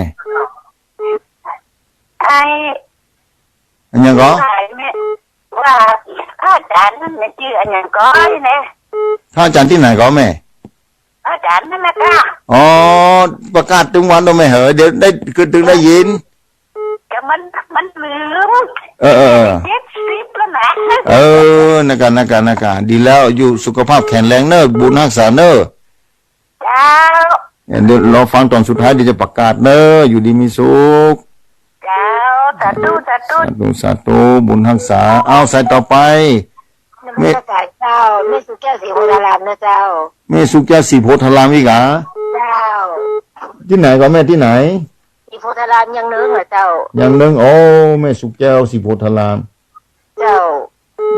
ไอ้ อันหยังก่อ ไอ้แม่ ว่าพระอาจารย์นั่นน่ะจื้ออันหยังก่อแน่ พระอาจารย์ตี้ไหนก่อแม่ อาจารย์นั่นแหละค่ะ อ๋อ ประกาศตึงวันเน่อแม่เหย เดี๋ยวได้ คือตึงได้ยิน แต่มัน มันลืม เออ เออ เออ เจ็ดสิบแล้วนะ เออ นั่นก่ะ นั่นก่ะ นั่นก่ะ ดีแล้ว อยู่สุขภาพแข็งแรงเน่อ บุญฮักษาเน่อ เจ้า เดี๋ยวรอฟังตอนสุดท้าย เดี๋ยวจะประกาศเน่อ อยู่ดีมีสุข เจ้า สาธุ สาธุ สาธุ สาธุ บุญฮักษา เอาสายต่อไป นมัสการเจ้า แม่สุแก้วศรีโพธารามนะเจ้า แม่สุแก้วศรีโพธารามอีกเหรอ เจ้า ตี้ไหนก่อแม่ ตี้ไหน ศรีโพธาราม ยางเนิ้งเหรอเจ้า ยางเนิ้ง โอ้ แม่สุแก้วศรีโพธาราม เจ้า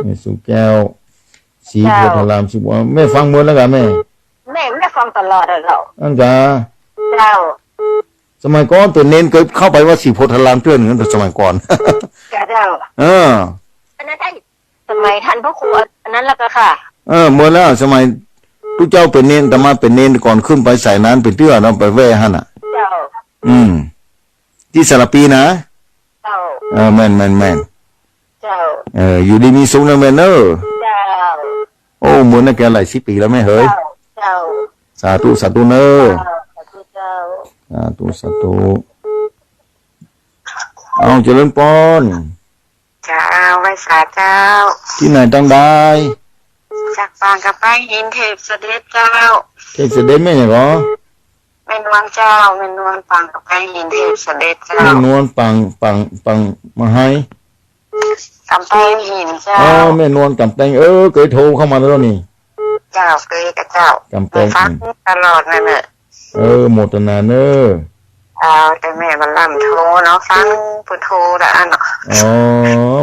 แม่สุแก้ว ศรีโพธาราม เจ้า ศรีโพธาราม แม่ฟังหมดแล้วก่ะแม่ แม่ แม่ฟังตลอดอะเจ้า อั้นก่ะ เจ้า สมัยก่อนเป๋นเณรเกยเข้าไปวัดศรีโพธารามเตื้อนึ่ง ตั้งแต่สมัยก่อน จ้ะเจ้า เออ อันนั้นได้ สมัยต้านพระครูอันนั้นแล้วก่ะค่ะ เออ หมดแล้ว สมัยตุ๊เจ้าเป๋นเณร อาตมาเป๋นเณรก่อนขึ้นไปสายนั้นเป๋นเตื้อเนาะ ไปแว่หั้นน่ะ เจ้า อืม ตี้สารภีนะ เจ้า เออ แม่น แม่น แม่น เจ้า เออ อยู่ดีมีสุขเน่อแม่เน่อ เจ้า โอ้ เหมือนนักแกหลายสิบปี๋แล้วแม่เหย เจ้า เจ้า สาธุ สาธุเน่อ เจ้า สาธุเจ้า สาธุ สาธุ เอา เจริญปอน เจ้า ไหว้สาเจ้า ตี้ไหนตังใด จากปางกำแปงหินเทพเสด็จเจ้า เทพเสด็จแม่หยังก่อ แม่นวลเจ้า แม่นวลปางกำแปงหินเทพเสด็จเจ้า แม่นวลปาง ปาง ปางมหาไฮ กำแปงหินเจ้า อ๋อ แม่นวลกำแปง เออ เกยโทรเข้ามาแล้วนี่ เจ้า เกยก่ะเจ้า กำแปงหิน ฟังตลอดนั่นแหละ เออ โมทนาเน่อ เจ้า แต่แม่บ่ลำโทรเนาะ ฟังเปิ้นโทรละอันเนาะ อ๋อ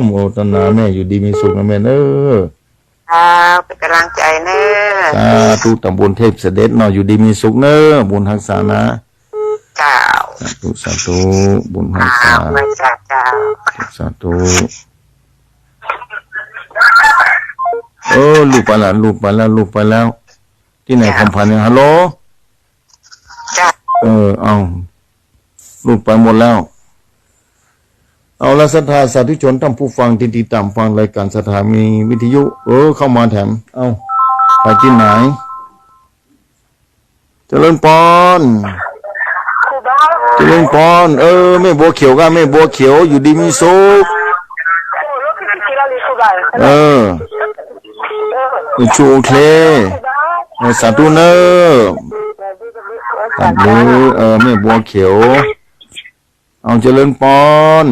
โมทนาแม่ อยู่ดีมีสุขเน่อแม่เน่อ ครับ เป๋นก๋ำลังใจ๋เน่อ สาธุ ตำบลเทพเสด็จเนาะ อยู่ดีมีสุขเน่อ บุญฮักษานะ เจ้า สาธุ สาธุ บุญฮักษา ครับ ไหว้สาเจ้า สาธุ เออ ลูกไปละ ลูกไปแล้ว ลูกไปแล้ว ตี้ไหน เจ้า คำพันธ์เนี่ย ฮัลโหล เจ้า เออ เอา ลูกไปหมดแล้ว เอาละ ศรัทธาสาธุชน ต้านผู้ฟังตี้ติดต๋ามฟังรายก๋านสถานีวิทยุ เออ เข้ามาแถม เอา ไปตี้ไหน เจริญปอน ครูบา เจริญปอน เออ แม่บัวเขียวก่ะ แม่บัวเขียว อยู่ดีมีสุข เออ เออ โอเค เออ สาธุเน่อ สาธุ เออ แม่บัวเขียว เอา เจริญปอน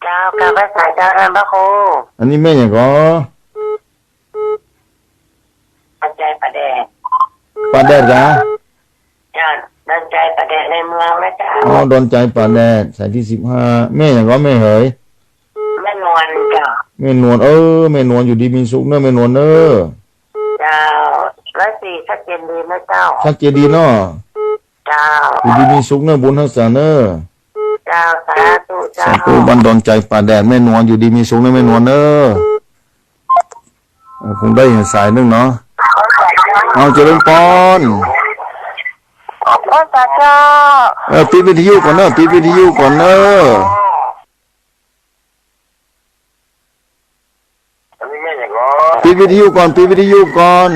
เจ้า กราบไหว้สาเจ้า ท่านพระครู อันนี้แม่หยังก่อ ดอนใจ๋ป่าแดด ป่าแดดก่ะ เจ้า ดอนใจ๋ป่าแดดในเมืองนะเจ้า อ๋อ ดอนใจ๋ป่าแดด สายตี้สิบห้า แม่หยังก่อ แม่เหย แม่นวลเจ้า แม่นวล เออ แม่นวล อยู่ดีมีสุขเน่อ แม่นวลเน่อ เจ้า ร้อยสี่ ชัดเจนดีนะเจ้า ชัดเจนดีเนาะ เจ้า อยู่ดีมีสุขเน่อ บุญฮักษาเน่อ เจ้า สาธุเจ้า สาธุ บ้านดอนใจ๋ป่าแดด แม่นวล อยู่ดีมีสุขเน่อ แม่นวลเน่อ เออ คงได้หันสายนึ่งเนาะ เอา เจริญปอน โอ้ สาธุ เออ ปิดวิทยุก่อนเน่อ ปิดวิทยุก่อนเน่อ ปิดวิทยุก่อน ปิดวิทยุก่อน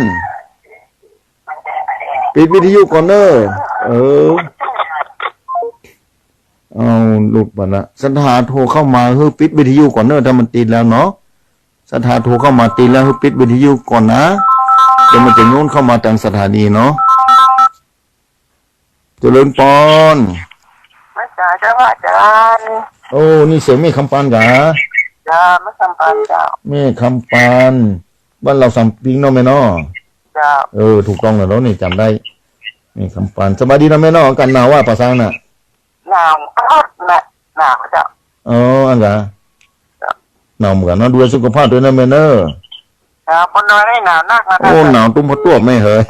ปิดวิทยุก่อนเน่อ เออ เอา หลุดไปละ ศรัทธาโทรเข้ามา หื้อปิดวิทยุก่อนเน่อ ถ้ามันติดแล้วเนาะ ศรัทธาโทรเข้ามาติดแล้ว หื้อปิดวิทยุก่อนนะ เดี๋ยวมันจะโยนเข้ามาตางสถานีเนาะ เจริญปอน ไหว้สาเจ้าพระอาจารย์ โอ้ นี่เสียงแม่คำปานกา จ้า แม่คำปานเจ้า แม่คำปาน บ้านเราสามปิงเนาะแม่เนาะ เจ้า เออ ถูกต้องแล้วเนาะ นี่จ๋ำได้ แม่คำปาน สบายดีเนาะแม่เนาะ อากาศหนาวว่ะ ป่าซางน่ะ หนาวคักนะ หนาวเจ้า อ๋อ อันกา เจ้า หนาวเหมือนกันเนาะ ดูแลสุขภาพด้วยนะแม่เนาะ ครับ คนน้อยได้หนาวนักนะ โอ้ ครับ หนาวตุ้มพะตวบแม่เหย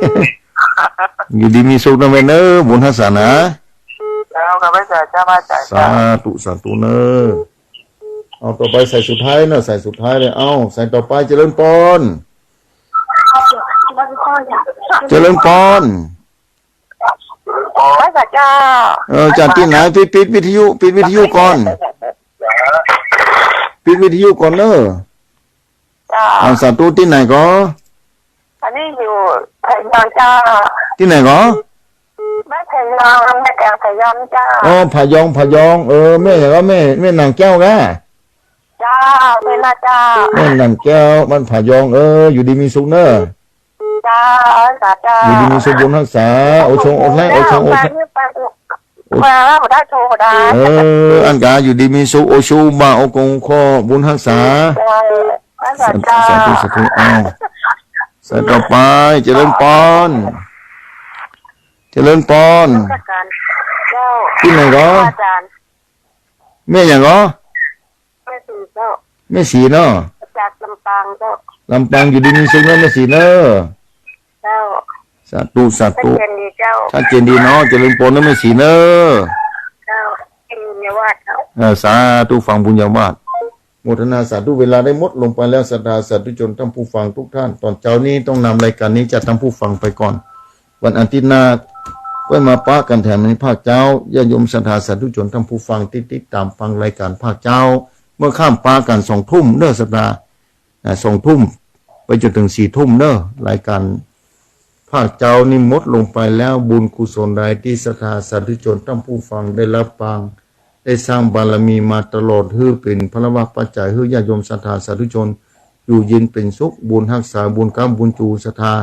อยู่ดีมีสุขนะแม่เนาะ บุญฮักษานะ เจ้า ข้าพเจ้าจะมาจ่าย สาธุ สาธุเนาะ เอาต่อไปสายสุดท้ายเนาะ สายสุดท้ายเลย เอา สายต่อไป เจริญปอน เจริญปอน ไหว้สาเจ้า เออ จากตี้ไหน ปิด ปิดวิทยุ ปิดวิทยุก่อน ปิดวิทยุก่อนเนาะ เจ้า อ่า สาธุ ตี้ไหนก่อ อันนี้อยู่พะเยาเจ้า ตี้ไหนก่อ บ้านพะเยา แม่แตงพะเยาเจ้า อ๋อ พะยอง พะยอง เออ แม่หยังก่อ แม่ แม่นางแก้วกะ เจ้า แม่นาเจ้า แม่นางแก้ว บ้านพะยอง เออ อยู่ดีมีสุขเนาะ เจ้า สาเจ้า อยู่ดีมีสุข บุญฮักษา โอชงโอแล โอชงโอแล ไป ไป ไป ไป ได้โทรได้ เออ อันกา อยู่ดีมีสุข โอชูบา โอกงข้อ บุญฮักษา เจ้า สาธุ สาธุ สาธุ อ้าว สายต่อไป เจริญปอน เจริญปอน นมัสการเจ้า ตี้ไหนก่อ อาจารย์ แม่หยังก่อ แม่ศรีเจ้า แม่ศรีเนาะ จากลำปางเจ้า ลำปาง อยู่ดีมีสุขเนาะแม่ศรีเนาะ เจ้า สาธุ สาธุ ชัดเจนดีเจ้า ชัดเจนดีเนาะ เจริญปอนเนาะแม่ศรีเนาะ เจ้า เป็นบุญญาวาสเจ้า เออ สาธุ ฟังบุญญาวาส โมทนาสาธุ เวลาได้หมดลงไปแล้ว ศรัทธาสาธุชนท่านผู้ฟังทุกท่าน ต๋อนเจ๊านี้ต้องนำรายการนี้จากท่านผู้ฟังไปก่อน วันอาทิตย์หน้า ค่อยมาปะกั๋นแถมในภาคเจ๊า ญาติโยมศรัทธาสาธุชนท่านผู้ฟังตี้ติดต๋ามฟังรายการภาคเจ๊า เมื่อค่ำปะกั๋นสองทุ่มเนาะ ศรัทธา อ่า สองทุ่ม ไปจ๋นเถิงสี่ทุ่มเนาะ รายการภาคเจ๊านี้หมดลงไปแล้ว บุญกุศลใดตี้ศรัทธาสาธุชนท่านผู้ฟังได้รับฟัง ได้สร้างบารมีมาตลอด หื้อเป๋นพลวปัจจัย หื้อญาติโยมศรัทธาสาธุชน อยู่เย็นเป๋นสุข บุญฮักษา บุญก๊ำบุญจู ศรัทธา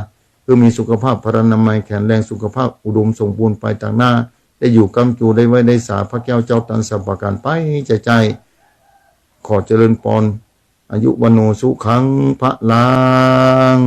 หื้อมีสุขภาพพลานามัยแข็งแรง สุขภาพอุดมสมบูรณ์ไปตางหน้า ได้อยู่ก๊ำจู ได้ไหว้ได้สา พระแก้วเจ้าตันสรรพประการไปใจ้ๆ ขอเจริญปอน อายุ วัณโณ สุขัง พลัง